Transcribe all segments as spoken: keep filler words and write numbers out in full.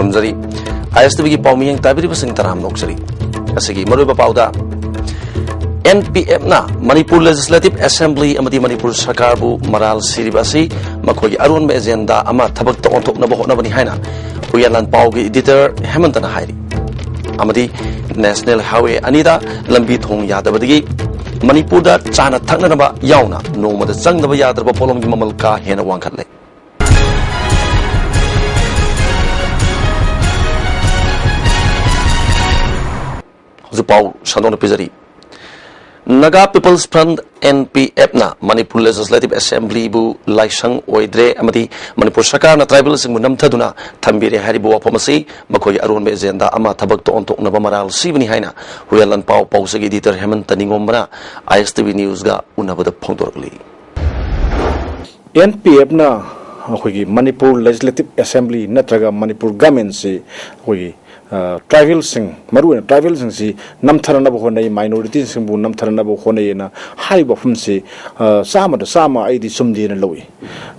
ꯊꯝꯖꯔꯤ꯫ ꯑꯥꯏ ꯑꯦꯁ ꯇꯤ ꯚꯤꯒꯤ ꯄꯥꯎꯃꯤꯌꯦꯡ ꯇꯥꯕꯤꯔꯤꯕꯁꯤꯡ ꯇꯔꯥꯝꯅ ꯑꯣꯛꯆꯔꯤ꯫ ꯉꯁꯤꯒꯤ ꯃꯔꯨꯑꯣꯏꯕ ꯄꯥꯎꯗ, ꯑꯦꯟ ꯄꯤ ꯑꯦꯐꯅ ꯃꯅꯤꯄꯨꯔ ꯂꯦꯖꯤꯁꯂꯦꯇꯤꯚ ꯑꯦꯁꯦꯝꯕ꯭ꯂꯤ ꯑꯃꯗꯤ ꯃꯅꯤꯄꯨꯔ ꯁꯔꯀꯥꯔꯕꯨ ꯃꯔꯥꯜ ꯁꯤꯔꯤꯕ ꯑꯁꯤ ꯃꯈꯣꯏꯒꯤ ꯑꯔꯣꯟꯕ ꯑꯦꯖꯦꯟꯗꯥ ꯑꯃ ꯊꯕꯛꯇ ꯑꯣꯟꯊꯣꯛꯅꯕ ꯍꯣꯠꯅꯕꯅꯤ ꯍꯥꯏꯅ ꯍꯨꯏꯌꯥꯟ ꯂꯥꯟꯄꯥꯎꯒꯤ ꯏꯗꯤꯇꯔ ꯍꯦꯃꯟꯇꯅ ꯍꯥꯏꯔꯤ꯫ ꯑꯃꯗꯤ ꯅꯦꯁꯅꯦꯜ ꯍꯥꯏꯋꯦ ꯑꯅꯤꯗ ꯂꯝꯕꯤ ꯊꯣꯡ ꯌꯥꯗꯕꯗꯒꯤ ꯃꯅꯤꯄꯨꯔꯗ ꯆꯥꯅ ꯊꯛꯅꯅꯕ ꯌꯥꯎꯅ ꯅꯣꯡꯃꯗ ꯆꯪꯗꯕ ꯌꯥꯗ꯭ꯔꯕ ꯄꯣꯠꯂꯝꯒꯤ ꯃꯃꯜ ꯀꯥ ꯍꯦꯟꯅ ꯋꯥꯡꯈꯠꯂꯦ꯫ ꯍꯧꯖꯤꯛ ꯄꯥꯎ ꯁꯟꯗꯣꯛꯅ ꯄꯤꯖꯔꯤ꯫ Naga people's front, N P ꯑꯦꯐꯅ ꯃꯅꯤꯄꯨꯔ ꯂꯦꯖꯤꯁꯂꯦꯇꯤꯚ ꯑꯦꯁꯦꯝꯕ꯭ꯂꯤꯕꯨ ꯂꯥꯏꯁꯪ ꯑꯣꯏꯗ꯭ꯔꯦ ꯑꯃꯗꯤ ꯃꯅꯤꯄꯨꯔ ꯁꯔꯀꯥꯔꯅ ꯇ꯭ꯔꯥꯏꯕꯦꯜꯁꯤꯡꯕꯨ ꯅꯝꯊꯗꯨꯅ ꯊꯝꯕꯤꯔꯦ ꯍꯥꯏꯔꯤꯕ ꯋꯥꯐꯝ ꯑꯁꯤ ꯃꯈꯣꯏꯒꯤ ꯑꯔꯣꯟꯕ ꯑꯦꯖꯦꯟꯗꯥ ꯑꯃ ꯊꯕꯛꯇ ꯑꯣꯟꯊꯣꯛꯅꯕ ꯃꯔꯥꯜ ꯁꯤꯕꯅꯤ ꯍꯥꯏꯅ ꯍꯨꯏꯌꯥꯟ ꯂꯥꯟꯄꯥꯎ ꯄꯥꯎꯆꯦꯒꯤ editor ꯍꯦꯃꯟꯇ ꯅꯤꯡꯉꯣꯝꯕꯅ I S T V ꯅ꯭ꯌꯨꯁꯒ ꯎꯅꯕꯗ ꯐꯣꯡꯗꯣꯔꯛꯂꯤ꯫ And P ꯑꯦꯐꯅ ꯑꯩꯈꯣꯏꯒꯤ ꯃꯅꯤꯄꯨꯔ ꯂꯦꯖꯤꯁꯂꯦꯇꯤꯚ ꯑꯦꯁꯦꯝꯕ꯭ꯂꯤ ꯅꯠꯇ꯭ꯔꯒ ꯃꯅꯤꯄꯨꯔ ꯒꯃꯦꯟꯁꯤ ꯑꯩꯈꯣꯏꯒꯤ, ꯑ, ꯇ꯭ꯔꯥꯏꯕꯦꯜꯁꯤꯡ, ꯃꯔꯨꯑꯣꯏꯅ ꯇ꯭ꯔꯥꯏꯕꯦꯜꯁꯤꯡꯁꯤ ꯅꯝꯊꯅꯅꯕ ꯍꯣꯠꯅꯩ, ꯃꯥꯏꯅꯣꯔꯤꯇꯤꯁꯤꯡꯕꯨ ꯅꯝꯊꯅꯅꯕ ꯍꯣꯠꯅꯩꯑꯅ ꯍꯥꯏꯔꯤꯕ ꯋꯥꯐꯝꯁꯤ, ꯑ, ꯆꯥꯝꯃꯗ ꯆꯥꯝꯃ ꯑꯩꯗꯤ ꯆꯨꯝꯗꯦꯅ ꯂꯧꯏ꯫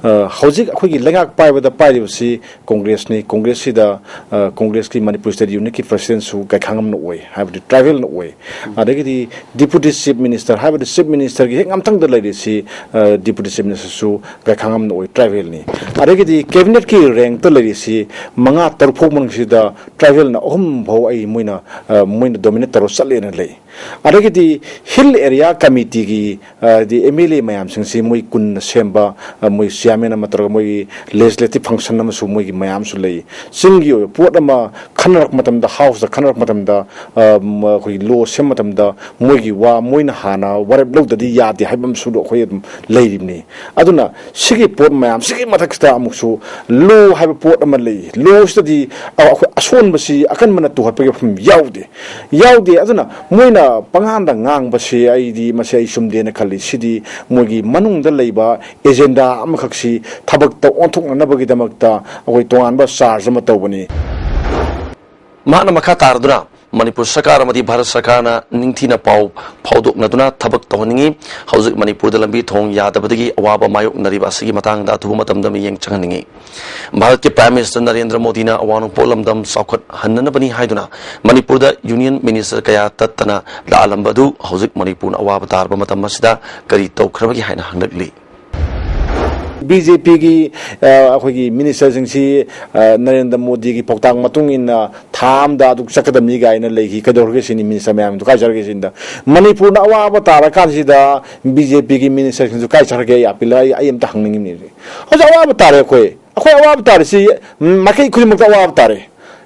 ꯑ, ꯍꯧꯖꯤꯛ ꯑꯩꯈꯣꯏꯒꯤ ꯂꯩꯉꯥꯛ ꯄꯥꯏꯕꯗ ꯄꯥꯏꯔꯤꯕꯁꯤ ꯀꯣꯡꯒ꯭ꯔꯦꯁꯅꯤ꯫ ꯀꯣꯡꯒ꯭ꯔꯦꯁꯁꯤꯗ, ꯑ, ꯀꯣꯡꯒ꯭ꯔꯦꯁꯀꯤ ꯃꯅꯤꯄꯨꯔ ꯁ꯭ꯇꯦꯠ ꯌꯨꯅꯤꯠꯀꯤ ꯄ꯭ꯔꯁꯤꯗꯦꯟꯁꯨ ꯒꯥꯏꯈꯥꯉꯝꯅ ꯑꯣꯏ, ꯍꯥꯏꯕꯗꯤ ꯇ꯭ꯔꯥꯏꯕꯦꯜꯅ ꯑꯣꯏ꯫ ꯑꯗꯒꯤꯗꯤ ꯗꯤꯄꯨꯇꯤ ꯆꯤꯐ ꯃꯤꯅꯤꯁꯇꯔ, ꯍꯥꯏꯕꯗꯤ ꯆꯤꯐ ꯃꯤꯅꯤꯁꯇꯔꯒꯤ ꯍꯦꯛ ꯉꯝꯊꯪꯗ ꯂꯩꯔꯤꯁꯤ, ꯑ, ꯗꯤꯄꯨꯇꯤ ꯆꯤꯐ ꯃꯤꯅꯤꯁꯇꯔꯁꯨ ꯒꯥꯏꯈꯥꯉꯝꯅ ꯑꯣꯏ, ꯇ꯭ꯔꯥꯏꯕꯦꯜꯅꯤ꯫ ꯑꯗꯒꯤꯗꯤ ꯀꯦꯕꯤꯅꯦꯠꯀꯤ ꯔꯦꯡꯛꯇ ꯂꯩꯔꯤꯁꯤ ꯃꯉꯥ ꯇꯔꯨꯛ ꯐꯥꯎ ꯃꯅꯨꯡꯁꯤꯗ ꯇ꯭ꯔꯥꯏꯕꯦꯜꯅ ꯑꯍꯨꯝ ꯐꯥꯎ ꯑꯩ ꯃꯣꯏꯅ, ꯑ, ꯃꯣꯏꯅ ꯗꯣꯃꯤꯅꯦꯠ ꯇꯧꯔ ꯆꯠꯂꯦꯅ ꯂꯩ꯫ ꯑꯗꯒꯤꯗꯤ ꯍꯤꯜ ꯑꯦꯔꯤꯌꯥ ꯀꯃꯤꯇꯤꯒꯤ, ꯑ, ꯗꯤ ꯑꯦꯝ ꯑꯦꯜ ꯑꯦ ꯃꯌꯥꯝꯁꯤꯡꯁꯤ ꯃꯣꯏ ꯀꯨꯟꯅ ꯁꯦꯝꯕ, ꯑ, ꯃꯣꯏ ꯆꯤꯌꯥꯔꯃꯦꯟ ꯑꯃ ꯇꯧꯔꯒ ꯃꯣꯏꯒꯤ ꯂꯦꯖꯤꯁꯂꯦꯇꯤꯚ ꯐꯪꯁꯟ ꯑꯃꯁꯨ ꯃꯣꯏꯒꯤ ꯃꯌꯥꯝꯁꯨ ꯂꯩ꯫ ꯆꯤꯡꯒꯤ ꯑꯣꯏꯕ ꯄꯣꯠ ꯑꯃ ꯈꯟꯅꯔꯛꯄ ꯃꯇꯝꯗ, ꯍꯥꯎꯁꯇ ꯈꯟꯅꯔꯛꯄ ꯃꯇꯝꯗ, ꯑ, ꯃ-, ꯑꯩꯈꯣꯏꯒꯤ ꯂꯣ ꯁꯦꯝꯕ ꯃꯇꯝꯗ ꯃꯣꯏꯒꯤ ꯋꯥ, ꯃꯣꯏꯅ ꯍꯥꯟꯅ ꯋꯥꯔꯦꯞ ꯂꯧꯗꯗꯤ ꯌꯥꯗꯦ ꯍꯥꯏꯕ ꯑꯃꯁꯨ ꯑꯩꯈꯣꯏ ꯑꯗꯨꯝ ꯂꯩꯔꯤꯕꯅꯤ꯫ ꯑꯗꯨꯅ ꯁꯤꯒꯤ ꯄꯣꯠ ꯃꯌꯥꯝꯁꯤꯒꯤ ꯃꯊꯛꯁꯤꯗ ꯑꯃꯨꯛꯁꯨ ꯂꯣ ꯍꯥꯏꯕ ꯄꯣꯠ ꯑꯃ ꯂꯩ꯫ ꯂꯣꯁꯤꯗꯗꯤ ꯑ-, ꯑꯩꯈꯣꯏ ꯑꯁꯣꯟꯕꯁꯤ ꯑꯀꯟꯕꯅ ꯇꯨꯍꯠꯄꯒꯤ ꯋꯥꯐꯝ ꯌꯥꯎꯗꯦ, ꯌꯥꯎꯗꯦ꯫ ꯑꯗꯨꯅ ꯃꯣꯏꯅ ꯄꯉꯥꯟꯗ ꯉꯥꯡꯕꯁꯤ ꯑꯩꯗꯤ ꯃꯁꯤ ꯑꯩ ꯆꯨꯝꯗꯦꯅ ꯈꯜꯂꯤ꯫ ꯁꯤꯗꯤ ꯃꯣꯏꯒꯤ ꯃꯅꯨꯡꯗ ꯂꯩꯕ ꯑꯦꯖꯦꯟꯗꯥ ꯑꯃꯈꯛꯁꯤ ꯊꯕꯛꯇ ꯑꯣꯟꯊꯣꯛꯅꯅꯕꯒꯤꯗꯃꯛꯇ ꯑꯩꯈꯣꯏ ꯇꯣꯉꯥꯟꯕ ꯆꯥꯔꯖ ꯑꯃ ꯇꯧꯕꯅꯤ꯫ ꯃꯍꯥꯛꯅ ꯃꯈꯥ ꯇꯥꯔꯗꯨꯅ, ꯃꯅꯤꯄꯨꯔ ꯁꯔꯀꯥꯔ ꯑꯃꯗꯤ ꯚꯥꯔꯠ ꯁꯔꯀꯥꯔꯅ ꯅꯤꯡꯊꯤꯅ ꯄꯥꯎ ꯐꯥꯎꯗꯣꯛꯅꯗꯨꯅ ꯊꯕꯛ ꯇꯧꯍꯟꯅꯤꯡꯏ꯫ ꯍꯧꯖꯤꯛ ꯃꯅꯤꯄꯨꯔꯗ ꯂꯝꯕꯤ ꯊꯣꯡ ꯌꯥꯗꯕꯗꯒꯤ ꯑꯋꯥꯕ ꯃꯥꯌꯣꯛꯅꯔꯤꯕ ꯑꯁꯤꯒꯤ ꯃꯇꯥꯡꯗ ꯑꯊꯨꯕ ꯃꯇꯝꯗ ꯃꯤꯠꯌꯦꯡ ꯆꯪꯍꯟꯅꯤꯡꯏ꯫ ꯚꯥꯔꯠꯀꯤ Prime Minister ꯅꯔꯦꯟꯗ꯭ꯔ ꯃꯣꯗꯤꯅ ꯑꯋꯥꯡ ꯅꯣꯡꯄꯣꯛ ꯂꯝꯗꯝ ꯆꯥꯎꯈꯠꯍꯟꯅꯅꯕꯅꯤ ꯍꯥꯏꯗꯨꯅ ꯃꯅꯤꯄꯨꯔꯗ Union Minister ꯀꯌꯥ ꯇꯠꯇꯅ ꯂꯥꯛꯍꯜꯂꯝꯕ ꯑꯗꯨ ꯍꯧꯖꯤꯛ ꯃꯅꯤꯄꯨꯔꯅ ꯑꯋꯥꯕ ꯇꯥꯔꯕ ꯃꯇꯝ ꯑꯁꯤꯗ ꯀꯔꯤ ꯇꯧꯈ꯭ꯔꯕꯒꯦ ꯍꯥꯏꯅ ꯍꯪꯂꯛꯂꯤ꯫ ꯕꯤ ꯖꯦ ꯄꯤꯒꯤ ꯑꯩꯈꯣꯏꯒꯤ ꯃꯤꯅꯤꯁꯇꯔꯁꯤꯡꯁꯤ ꯅꯔꯦꯟꯗ꯭ꯔ ꯃꯣꯗꯤꯒꯤ ꯄꯥꯎꯇꯥꯛ ꯃꯇꯨꯡ ꯏꯟꯅ ꯊꯥ ꯑꯃꯗ ꯑꯗꯨ ꯆꯠꯀꯗꯕꯅꯤ ꯀꯥꯏꯅ ꯂꯩꯈꯤ꯫ ꯀꯩꯗꯧꯔꯒꯦ ꯁꯤꯅꯤ ꯃꯤꯅꯤꯁꯇꯔ ꯃꯌꯥꯝꯗꯨ ꯀꯥꯏ ꯆꯠꯈ꯭ꯔꯒꯦ ꯁꯤꯅꯤꯗ? ꯃꯅꯤꯄꯨꯔꯅ ꯑꯋꯥꯕ ꯇꯥꯔꯀꯥꯟꯁꯤꯗ ꯕꯤ ꯖꯦ ꯄꯤꯒꯤ ꯃꯤꯅꯤꯁꯇꯔꯁꯤꯡꯁꯨ ꯀꯥꯏ ꯆꯠꯈ꯭ꯔꯒꯦ? ꯑꯩ ꯑꯄꯤꯜ ꯑꯩ ꯑꯩ ꯑꯝꯇ ꯍꯪꯅꯤꯡꯉꯤꯕꯅꯤ꯫ ꯍꯧꯖꯤꯛ ꯑꯋꯥꯕ ꯇꯥꯔꯦ ꯑꯩꯈꯣꯏ꯫ ꯑꯩꯈꯣꯏ ꯑꯋꯥꯕ ꯇꯥꯔꯤꯁꯤ ꯃꯥꯏꯀꯩ ꯈꯨꯗꯤꯡꯃꯛꯇ ꯑꯋꯥꯕ ꯇꯥꯔꯦ꯫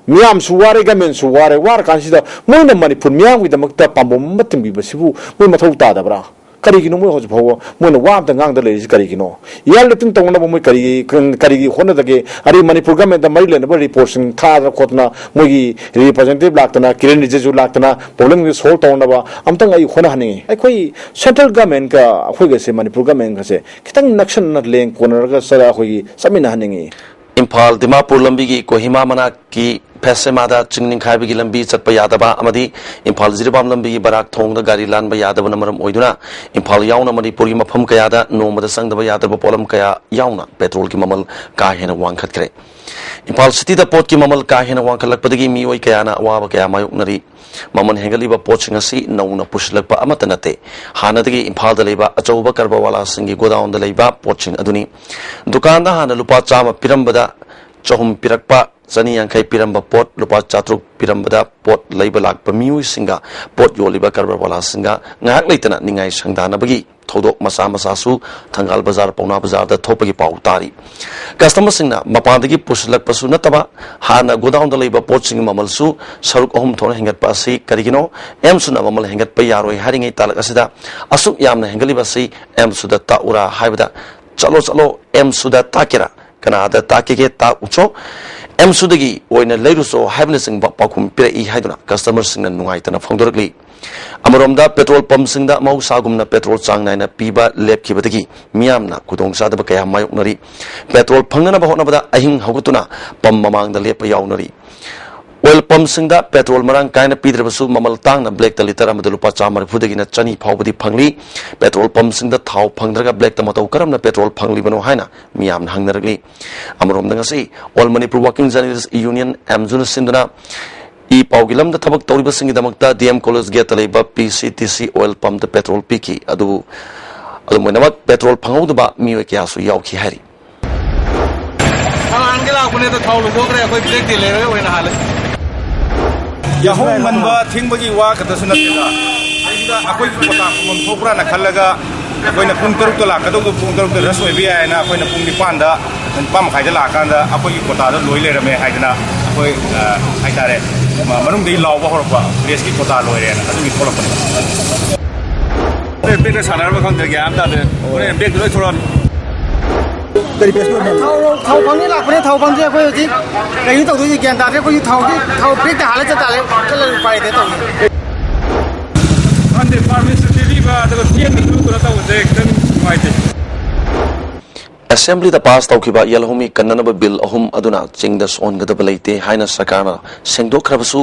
ꯃꯤꯌꯥꯝꯁꯨ ꯋꯥꯔꯦ, ꯒꯃꯦꯟꯁꯨ ꯋꯥꯔꯦ꯫ ꯋꯥꯔꯀꯥꯟꯁꯤꯗ ꯃꯣꯏꯅ ꯃꯅꯤꯄꯨꯔ ꯃꯤꯌꯥꯝꯒꯤꯗꯃꯛꯇ ꯄꯥꯝꯕꯣꯝ ꯑꯃ ꯊꯝꯕꯤꯕꯁꯤꯕꯨ ꯃꯣꯏ ꯃꯊꯧ ꯇꯥꯗꯕ꯭ꯔꯥ? ꯀꯔꯤꯒꯤꯅꯣ ꯃꯣꯏ ꯍꯧꯖꯤꯛ ꯐꯥꯎꯕ ꯃꯣꯏꯅ ꯋꯥ ꯑꯝꯇ ꯉꯥꯡꯗ ꯂꯩꯔꯤꯁꯤ ꯀꯔꯤꯒꯤꯅꯣ? ꯏꯌꯥꯔ ꯂꯤꯐꯇꯤꯡ ꯇꯧꯅꯕ ꯃꯣꯏ ꯀꯔꯤꯒꯤ ꯀꯔꯤꯒꯤ ꯍꯣꯠꯅꯗꯒꯦ? ꯑꯗꯩ ꯃꯅꯤꯄꯨꯔ ꯒꯃꯦꯟꯗ ꯃꯔꯤ ꯂꯩꯅꯕ ꯔꯤꯄꯣꯔꯠꯁꯤꯡ ꯊꯥꯗꯅ ꯈꯣꯠꯇꯅ ꯃꯣꯏꯒꯤ ꯔꯤꯄ꯭ꯔꯖꯦꯟꯇꯦꯇꯤꯚ ꯂꯥꯛꯇꯅ, ꯀꯤꯔꯦꯟ ꯔꯤꯖꯤꯖꯨ ꯂꯥꯛꯇꯅ ꯄ꯭ꯔꯣꯕ꯭ꯂꯦꯝꯁꯤ ꯁꯣꯜꯕ ꯇꯧꯅꯕ ꯑꯝꯇꯪ ꯑꯩ ꯍꯣꯠꯅꯍꯟꯅꯤꯡꯉꯤ꯫ ꯑꯩꯈꯣꯏ ꯁꯦꯟꯇ꯭ꯔꯦꯜ ꯒꯃꯦꯟꯒ ꯑꯩꯈꯣꯏꯒꯁꯦ, ꯃꯅꯤꯄꯨꯔ ꯒꯃꯦꯟꯒꯁꯦ ꯈꯤꯇꯪ ꯅꯛꯁꯟꯅ ꯂꯦꯡ ꯀꯣꯟꯅꯔꯒ ꯆꯠꯂ ꯑꯩꯈꯣꯏꯒꯤ ꯆꯠꯃꯤꯟꯅꯍꯟꯅꯤꯡꯉꯤ꯫ ꯏꯝꯐꯥꯜ ꯗꯤꯃꯥꯄꯨꯔ ꯂꯝꯕꯤꯒꯤ ꯀꯣꯍꯤꯃꯥ ꯃꯅꯥꯛꯀꯤ ꯐꯦꯁꯦꯃꯥꯗ ꯆꯤꯡ ꯅꯤꯡꯈꯥꯏꯕꯒꯤ ꯂꯝꯕꯤ ꯆꯠꯄ ꯌꯥꯗꯕ ꯑꯃꯗꯤ ꯏꯝꯐꯥꯜ ꯖꯤꯔꯤꯕꯥꯝ ꯂꯝꯕꯤꯒꯤ ꯕꯔꯥꯛ ꯊꯣꯡꯗ ꯒꯥꯔꯤ ꯂꯥꯟꯕ ꯌꯥꯗꯕꯅ ꯃꯔꯝ ꯑꯣꯏꯗꯨꯅ ꯏꯝꯐꯥꯜ ꯌꯥꯎꯅ ꯃꯅꯤꯄꯨꯔꯒꯤ ꯃꯐꯝ ꯀꯌꯥꯗ ꯅꯣꯡꯃꯗ ꯆꯪꯗꯕ ꯌꯥꯗ꯭ꯔꯕ ꯄꯣꯠꯂꯝ ꯀꯌꯥ ꯌꯥꯎꯅ ꯄꯦꯇ꯭ꯔꯣꯜꯒꯤ ꯃꯃꯜ ꯀꯥ ꯍꯦꯟꯅ ꯋꯥꯡꯈꯠꯈ꯭ꯔꯦ꯫ ꯏꯝꯐꯥꯜ ꯁꯤꯇꯤꯗ ꯄꯣꯠꯀꯤ ꯃꯃꯜ ꯀꯥ ꯍꯦꯟꯅ ꯋꯥꯡꯈꯠꯂꯛꯄꯗꯒꯤ ꯃꯤꯑꯣꯏ ꯀꯌꯥꯅ ꯑꯋꯥꯕ ꯀꯌꯥ ꯃꯥꯌꯣꯛꯅꯔꯤ꯫ ꯃꯃꯜ ꯍꯦꯟꯒꯠꯂꯤꯕ ꯄꯣꯠꯁꯤꯡ ꯑꯁꯤ ꯅꯧꯅ ꯄꯨꯁꯤꯜꯂꯛꯄ ꯑꯃꯠꯇ ꯅꯠꯇꯦ꯫ ꯍꯥꯟꯅꯗꯒꯤ ꯏꯝꯐꯥꯜꯗ ꯂꯩꯕ ꯑꯆꯧꯕ ꯀꯔꯕꯥꯔꯋꯥꯂꯥꯁꯤꯡꯒꯤ ꯒꯣꯗꯥꯎꯟꯗ ꯂꯩꯕ ꯄꯣꯠꯁꯤꯡ ꯑꯗꯨꯅꯤ꯫ ꯗꯨꯀꯥꯟꯗ ꯍꯥꯟꯅ ꯂꯨꯄꯥ ꯆꯥꯝꯃ ꯄꯤꯔꯝꯕꯗ ꯆꯍꯨꯝ ꯄꯤꯔꯛꯄ, ꯆꯅꯤ ꯌꯥꯡꯈꯩ ꯄꯤꯔꯝꯕ ꯄꯣꯠ ꯂꯨꯄꯥ ꯆꯥꯇ꯭ꯔꯨꯛ ꯄꯤꯔꯝꯕꯗ ꯄꯣꯠ ꯂꯩꯕ ꯂꯥꯛꯄ ꯃꯤꯑꯣꯏꯁꯤꯡꯒ ꯄꯣꯠ ꯌꯣꯜꯂꯤꯕ ꯀꯔꯕꯥꯔꯋꯥꯂꯥꯁꯤꯡꯒ ꯉꯥꯏꯍꯥꯛ ꯂꯩꯇꯅ ꯅꯤꯡꯉꯥꯏ ꯁꯪꯗꯥꯅꯕꯒꯤ ꯊꯧꯗꯣꯛ ꯃꯆꯥ ꯃꯆꯥꯁꯨ ꯊꯪꯒꯥꯜ ꯕꯖꯥꯔ, ꯄꯥꯎꯅꯥ ꯕꯖꯥꯔꯗ ꯊꯣꯛꯄꯒꯤ ꯄꯥꯎ ꯇꯥꯔꯤ꯫ ꯀꯁꯇꯃꯔꯁꯤꯡꯅ ꯃꯄꯥꯟꯗꯒꯤ ꯄꯨꯁꯤꯜꯂꯛꯄꯁꯨ ꯅꯠꯇꯕ ꯍꯥꯟꯅ ꯒꯣꯗꯥꯎꯟꯗ ꯂꯩꯕ ꯄꯣꯠꯁꯤꯡꯒꯤ ꯃꯃꯜꯁꯨ ꯁꯔꯨꯛ ꯑꯍꯨꯝ ꯊꯣꯛꯅ ꯍꯦꯟꯒꯠꯄ ꯑꯁꯤ ꯀꯔꯤꯒꯤꯅꯣ? ꯑꯦꯝꯁꯨꯅ ꯃꯃꯜ ꯍꯦꯟꯒꯠꯄ ꯌꯥꯔꯣꯏ ꯍꯥꯏꯔꯤꯉꯩ ꯇꯥꯂꯛ ꯑꯁꯤꯗ ꯑꯁꯨꯛ ꯌꯥꯝꯅ ꯍꯦꯟꯒꯠꯂꯤꯕ ꯑꯁꯤ ꯑꯦꯝꯁꯨꯗ ꯇꯥꯛꯎꯔꯥ ꯍꯥꯏꯕꯗ, "ꯆꯠꯂꯣ, ꯆꯠꯂꯣ, ꯑꯦꯝꯁꯨꯗ ꯇꯥꯛꯀꯦꯔꯥ? ꯀꯅꯥꯗ ꯇꯥꯛꯀꯦꯒꯦ ꯇꯥꯛꯎꯆꯣ, ꯑꯦꯝꯁꯨꯗꯒꯤ ꯑꯣꯏꯅ ꯂꯩꯔꯨꯆꯣ" ꯍꯥꯏꯕꯅꯆꯤꯡꯕ ꯄꯥꯎꯈꯨꯝ ꯄꯤꯔꯛꯏ ꯍꯥꯏꯗꯨꯅ ꯀꯁꯇꯃꯔꯁꯤꯡꯅ ꯅꯨꯡꯉꯥꯏꯇꯅ ꯐꯣꯡꯗꯣꯔꯛꯂꯤ꯫ ꯑꯃꯔꯣꯝꯗ ꯄꯦꯇ꯭ꯔꯣꯜ ꯄꯝꯁꯤꯡꯗ ꯃꯍꯧꯁꯥꯒꯨꯝꯅ ꯄꯦꯇ꯭ꯔꯣꯜ ꯆꯥꯡ ꯅꯥꯏꯅ ꯄꯤꯕ ꯂꯦꯞꯈꯤꯕꯗꯒꯤ ꯃꯤꯌꯥꯝꯅ ꯈꯨꯗꯣꯡꯆꯥꯗꯕ ꯀꯌꯥ ꯃꯥꯌꯣꯛꯅꯔꯤ꯫ ꯄꯦꯇ꯭ꯔꯣꯜ ꯐꯪꯅꯅꯕ ꯍꯣꯠꯅꯕꯗ ꯑꯍꯤꯡ ꯍꯧꯒꯠꯇꯨꯅ ꯄꯝ ꯃꯃꯥꯡꯗ ꯂꯦꯞꯄ ꯌꯥꯎꯅꯔꯤ꯫ ꯑꯣꯏꯜ ꯄꯝꯁꯤꯡꯗ ꯄꯦꯇ꯭ꯔꯣꯜ ꯃꯔꯥꯡ ꯀꯥꯏꯅ ꯄꯤꯗ꯭ꯔꯕꯁꯨ, ꯃꯃꯜ ꯇꯥꯡꯅ ꯕ꯭ꯂꯦꯛꯇ ꯂꯤꯇꯔ ꯑꯃꯗ ꯂꯨꯄꯥ ꯆꯥꯝꯃ ꯃꯔꯤꯐꯨꯗꯒꯤꯅ ꯆꯅꯤ ꯐꯥꯎꯕꯗꯤ ꯐꯪꯂꯤ꯫ ꯄꯦꯇ꯭ꯔꯣꯜ ꯄꯝꯁꯤꯡꯗ ꯊꯥꯎ ꯐꯪꯗ꯭ꯔꯒ ꯕ꯭ꯂꯦꯛꯇ ꯃꯇꯧ ꯀꯔꯝꯅ ꯄꯦꯇ꯭ꯔꯣꯜ ꯐꯪꯂꯤꯕꯅꯣ ꯍꯥꯏꯅ ꯃꯤꯌꯥꯝꯅ ꯍꯪꯅꯔꯛꯂꯤ꯫ ꯑꯃꯔꯣꯝꯗ, ꯉꯁꯤ All Manipur Working Journalist Union, ꯑꯦꯝꯖꯨꯅ ꯁꯤꯟꯗꯨꯅ ꯏ ꯄꯥꯎꯒꯤ ꯂꯝꯗ ꯊꯕꯛ ꯇꯧꯔꯤꯕꯁꯤꯡꯒꯤꯗꯃꯛꯇ ꯗꯤ ꯑꯦꯝ ꯀꯣꯂꯦꯖ ꯒꯦꯠꯇ ꯂꯩꯕ ꯄꯤ C T C oil ꯄꯝꯗ petrol ꯄꯤꯈꯤ꯫ ꯑꯗꯨꯕꯨ ꯑꯗꯨꯝ ꯑꯣꯏꯅꯃꯛ, ꯄꯦꯇ꯭ꯔꯣꯜ ꯐꯪꯍꯧꯗꯕ ꯃꯤꯑꯣꯏ ꯀꯌꯥꯁꯨ ꯌꯥꯎꯈꯤ ꯍꯥꯏꯔꯤ꯫ ꯊꯥꯡꯒꯤ ꯂꯥꯛꯄꯅꯦ, ꯑꯗꯣ ꯊꯥꯎ ꯂꯣꯏꯊꯣꯛꯈ꯭ꯔꯦ꯫ ꯑꯩꯈꯣꯏ ꯕ꯭ꯂꯦꯛ ꯇꯤ ꯂꯩꯔꯒ ꯑꯣꯏꯅ ꯍꯥꯜꯂꯦ꯫ ꯌꯥꯍꯧ ꯉꯟꯕ ꯊꯦꯡꯕꯒꯤ ꯋꯥ ꯈꯛꯇꯁꯨ ꯅꯠꯇꯦꯗ, ꯁꯤꯗ ꯑꯩꯈꯣꯏꯒꯤ ꯀꯣꯇꯥ ꯐꯪꯐꯝ ꯊꯣꯛꯄ꯭ꯔꯥꯅ ꯈꯜꯂꯒ, ꯑꯩꯈꯣꯏꯅ ꯄꯨꯡ ꯇꯔꯨꯛꯇ ꯂꯥꯛꯀꯗꯧꯕꯗꯣ ꯄꯨꯡ ꯇꯔꯨꯛꯇ ꯔꯁ ꯑꯣꯏꯕ ꯌꯥꯏꯅ ꯑꯩꯈꯣꯏꯅ ꯄꯨꯡ ꯅꯤꯄꯥꯟꯗ, ꯅꯤꯄꯥꯟ ꯃꯈꯥꯏꯗ ꯂꯥꯛꯑꯀꯥꯟꯗ ꯑꯩꯈꯣꯏꯒꯤ ꯀꯣꯇꯥꯗꯣ ꯂꯣꯏ ꯂꯩꯔꯝꯃꯦ ꯍꯥꯏꯗꯅ ꯑꯩꯈꯣꯏ, ꯑ, ꯍꯥꯏꯇꯥꯔꯦ, ꯃ-, ꯃꯅꯨꯡꯗꯒꯤ ꯂꯥꯎꯕ ꯍꯧꯔꯛꯄ, ꯄ꯭ꯔꯦꯁꯀꯤ ꯀꯣꯇꯥ ꯂꯣꯏꯔꯦꯅ ꯑꯗꯨꯒꯤ ꯊꯣꯛꯂꯛꯄꯅꯤ꯫ ꯕ꯭ꯔꯦꯛꯇ ꯁꯥꯟꯅꯔꯕ ꯈꯪꯗ꯭ꯔꯦ, ꯒ꯭ꯌꯥꯟ ꯑꯃ ꯇꯥꯗ꯭ꯔꯦ꯫ ꯍꯣꯔꯦꯟ ꯕ꯭ꯔꯦꯛꯇ ꯂꯣꯏ ꯊꯣꯔꯛꯑꯅꯤ꯫ ꯀꯔꯤ ꯄꯦꯁ ꯑꯣꯏꯕꯅꯣ? ꯊꯥꯎ, ꯊꯥꯎ ꯐꯪꯅꯤ ꯂꯥꯛꯄꯅꯦ, ꯊꯥꯎ ꯐꯪꯗ꯭ꯔꯦ꯫ ꯑꯩꯈꯣꯏ ꯍꯧꯖꯤꯛ ꯀꯩꯅꯣ ꯇꯧꯗꯣꯏꯁꯦ ꯒ꯭ꯌꯥꯟ ꯇꯥꯗ꯭ꯔꯦ꯫ ꯑꯩꯈꯣꯏꯁꯨ ꯊꯥꯎꯗꯤ, ꯊꯥꯎ ꯕ꯭ꯔꯦꯛꯇ ꯍꯥꯜꯂ ꯆꯠ ꯇꯥꯔꯦ, ꯆꯠꯂꯒ ꯎꯄꯥꯏ ꯂꯩꯇꯦ ꯇꯧꯔꯤꯁꯦ꯫ ꯈꯪꯗꯦ, ꯄꯥꯔꯃꯤꯠꯁꯨ ꯄꯤꯕꯤꯕ, ꯑꯗꯨꯒ ꯆꯦꯟꯗꯕꯗꯨ ꯀꯩꯅꯣ ꯇꯧꯕꯁꯦ ꯈꯤꯇꯪ ꯅꯨꯡꯉꯥꯏꯇꯦ꯫ ꯑꯦꯁꯦꯝꯕ꯭ꯂꯤꯗ ꯄꯥꯁ ꯇꯧꯈꯤꯕ ꯌꯦꯜꯍꯧꯃꯤ ꯀꯟꯅꯅꯕ ꯕꯤꯜ ꯑꯍꯨꯝ ꯑꯗꯨꯅ ꯆꯤꯡꯗ ꯁꯣꯛꯍꯟꯒꯗꯕ ꯂꯩꯇꯦ ꯍꯥꯏꯅ ꯁꯔꯀꯥꯔꯅ ꯁꯦꯡꯗꯣꯛꯈ꯭ꯔꯕꯁꯨ,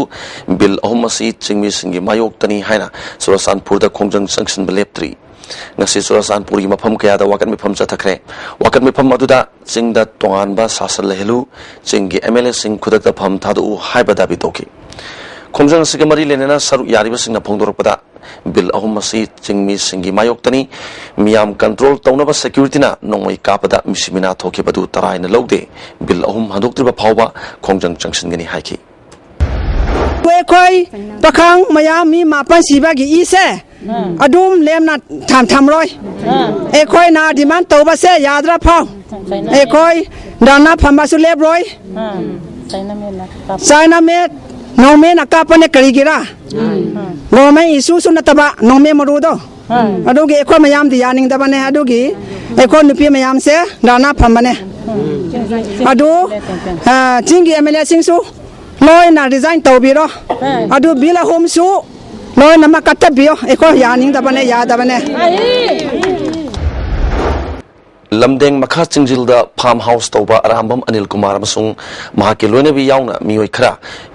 ꯕꯤꯜ ꯑꯍꯨꯝ ꯑꯁꯤ ꯆꯤꯡꯃꯤꯁꯤꯡꯒꯤ ꯃꯥꯌꯣꯛꯇꯅꯤ ꯍꯥꯏꯅ ꯆꯨꯔꯆꯥꯟꯄꯨꯔꯗ ꯈꯣꯡꯖꯪ ꯆꯪꯁꯤꯟꯕ ꯂꯦꯞꯇ꯭ꯔꯤ꯫ ꯉꯁꯤ ꯆꯨꯔꯆꯥꯟꯄꯨꯔꯒꯤ ꯃꯐꯝ ꯀꯌꯥꯗ ꯋꯥꯀꯠ ꯃꯤꯐꯝ ꯆꯠꯊꯈ꯭ꯔꯦ꯫ ꯋꯥꯀꯠ ꯃꯤꯐꯝ ꯑꯗꯨꯗ ꯆꯤꯡꯗ ꯇꯣꯉꯥꯟꯕ ꯁꯥꯁꯟ ꯂꯩꯍꯜꯂꯨ, ꯆꯤꯡꯒꯤ ꯑꯦꯝ ꯑꯦꯜ ꯑꯦꯁꯤꯡ ꯈꯨꯗꯛꯇ ꯐꯝ ꯊꯥꯗꯣꯛꯎ ꯍꯥꯏꯕ ꯗꯥꯕꯤ ꯇꯧꯈꯤ꯫ ꯈꯣꯡꯖꯪ ꯑꯁꯤꯒ ꯃꯔꯤ ꯂꯩꯅꯅ ꯁꯔꯨꯛ ꯌꯥꯔꯤꯕꯁꯤꯡꯅ ꯐꯣꯡꯗꯣꯔꯛꯄꯗ, ꯕꯤꯜ ꯑꯍꯨꯝ ꯑꯁꯤ ꯆꯤꯡꯃꯤꯁꯤꯡꯒꯤ ꯃꯥꯌꯣꯛꯇꯅꯤ, ꯃꯤꯌꯥꯝ ꯀꯟꯇ꯭ꯔꯣꯜ ꯇꯧꯅꯕ ꯁꯦꯀ꯭ꯌꯨꯔꯤꯇꯤꯅ ꯅꯣꯡꯃꯩ ꯀꯥꯞꯄꯗ ꯃꯤꯁꯤ ꯃꯤꯅꯥ ꯊꯣꯛꯈꯤꯕꯗꯨ ꯇꯔꯥꯏꯅ ꯂꯧꯗꯦ꯫ ꯕꯤꯜ ꯑꯍꯨꯝ ꯍꯟꯗꯣꯛꯇ꯭ꯔꯤꯕ ꯐꯥꯎꯕ ꯈꯣꯡꯖꯪ ꯆꯪꯁꯤꯟꯒꯅꯤ ꯍꯥꯏꯈꯤ꯫ ꯑꯩꯈꯣꯏ ꯄꯥꯈꯪ ꯃꯌꯥꯝ ꯃꯤ ꯃꯥꯄꯟ ꯁꯤꯕꯒꯤ ꯏꯁꯦ ꯑꯗꯨꯝ ꯂꯦꯝꯅ ꯊꯝ-, ꯊꯝꯔꯣꯏ꯫ ꯑꯩꯈꯣꯏꯅ ꯗꯤꯃꯥꯟ ꯇꯧꯕꯁꯦ ꯌꯥꯗ꯭ꯔ ꯐꯥꯎ ꯑꯩꯈꯣꯏ ꯙꯔꯅꯥ ꯐꯝꯕꯁꯨ ꯂꯦꯞꯔꯣꯏ꯫ ꯆꯥꯏꯅꯥ ꯃꯦꯠ, ꯅꯣꯡꯃꯩꯅ ꯀꯥꯞꯄꯅꯦ ꯀꯔꯤꯒꯤꯔ? ꯅꯣꯡꯃꯩ ꯏꯁꯨꯁꯨ ꯅꯠꯇꯕ, ꯅꯣꯡꯃꯩ ꯃꯔꯨꯗꯣ꯫ ꯑꯗꯨꯒꯤ ꯑꯩꯈꯣꯏ ꯃꯌꯥꯝꯗꯤ ꯌꯥꯅꯤꯡꯗꯕꯅꯦ꯫ ꯑꯗꯨꯒꯤ ꯑꯩꯈꯣꯏ ꯅꯨꯄꯤ ꯃꯌꯥꯝꯁꯦ ꯙꯔꯅꯥ ꯐꯝꯕꯅꯦ꯫ ꯑꯗꯨ, ꯑ, ꯆꯤꯡꯒꯤ ꯑꯦꯝ ꯑꯦꯜ ꯑꯦꯁꯤꯡꯁꯨ ꯂꯣꯏꯅ ꯔꯤꯖꯥꯏꯟ ꯇꯧꯕꯤꯔꯣ꯫ ꯑꯗꯨ ꯕꯤꯜ ꯑꯍꯨꯝꯁꯨ ꯂꯣꯏꯅꯃꯛ ꯀꯛꯊꯠꯄꯤꯌꯣ꯫ ꯑꯩꯈꯣꯏ ꯌꯥꯅꯤꯡꯗꯕꯅꯦ, ꯌꯥꯗꯕꯅꯦ꯫ ꯂꯝꯗꯦꯡ ꯃꯈꯥ ꯆꯤꯡꯖꯤꯜꯗ ꯐꯥꯔꯝ ꯍꯥꯎꯁ ꯇꯧꯕ ꯑꯔꯥꯝꯕꯝ ꯑꯅꯤꯜ ꯀꯨꯃꯥꯔ ꯑꯃꯁꯨꯡ ꯃꯍꯥꯛꯀꯤ ꯂꯣꯏꯅꯕꯤ ꯌꯥꯎꯅ ꯃꯤꯑꯣꯏ ꯈꯔ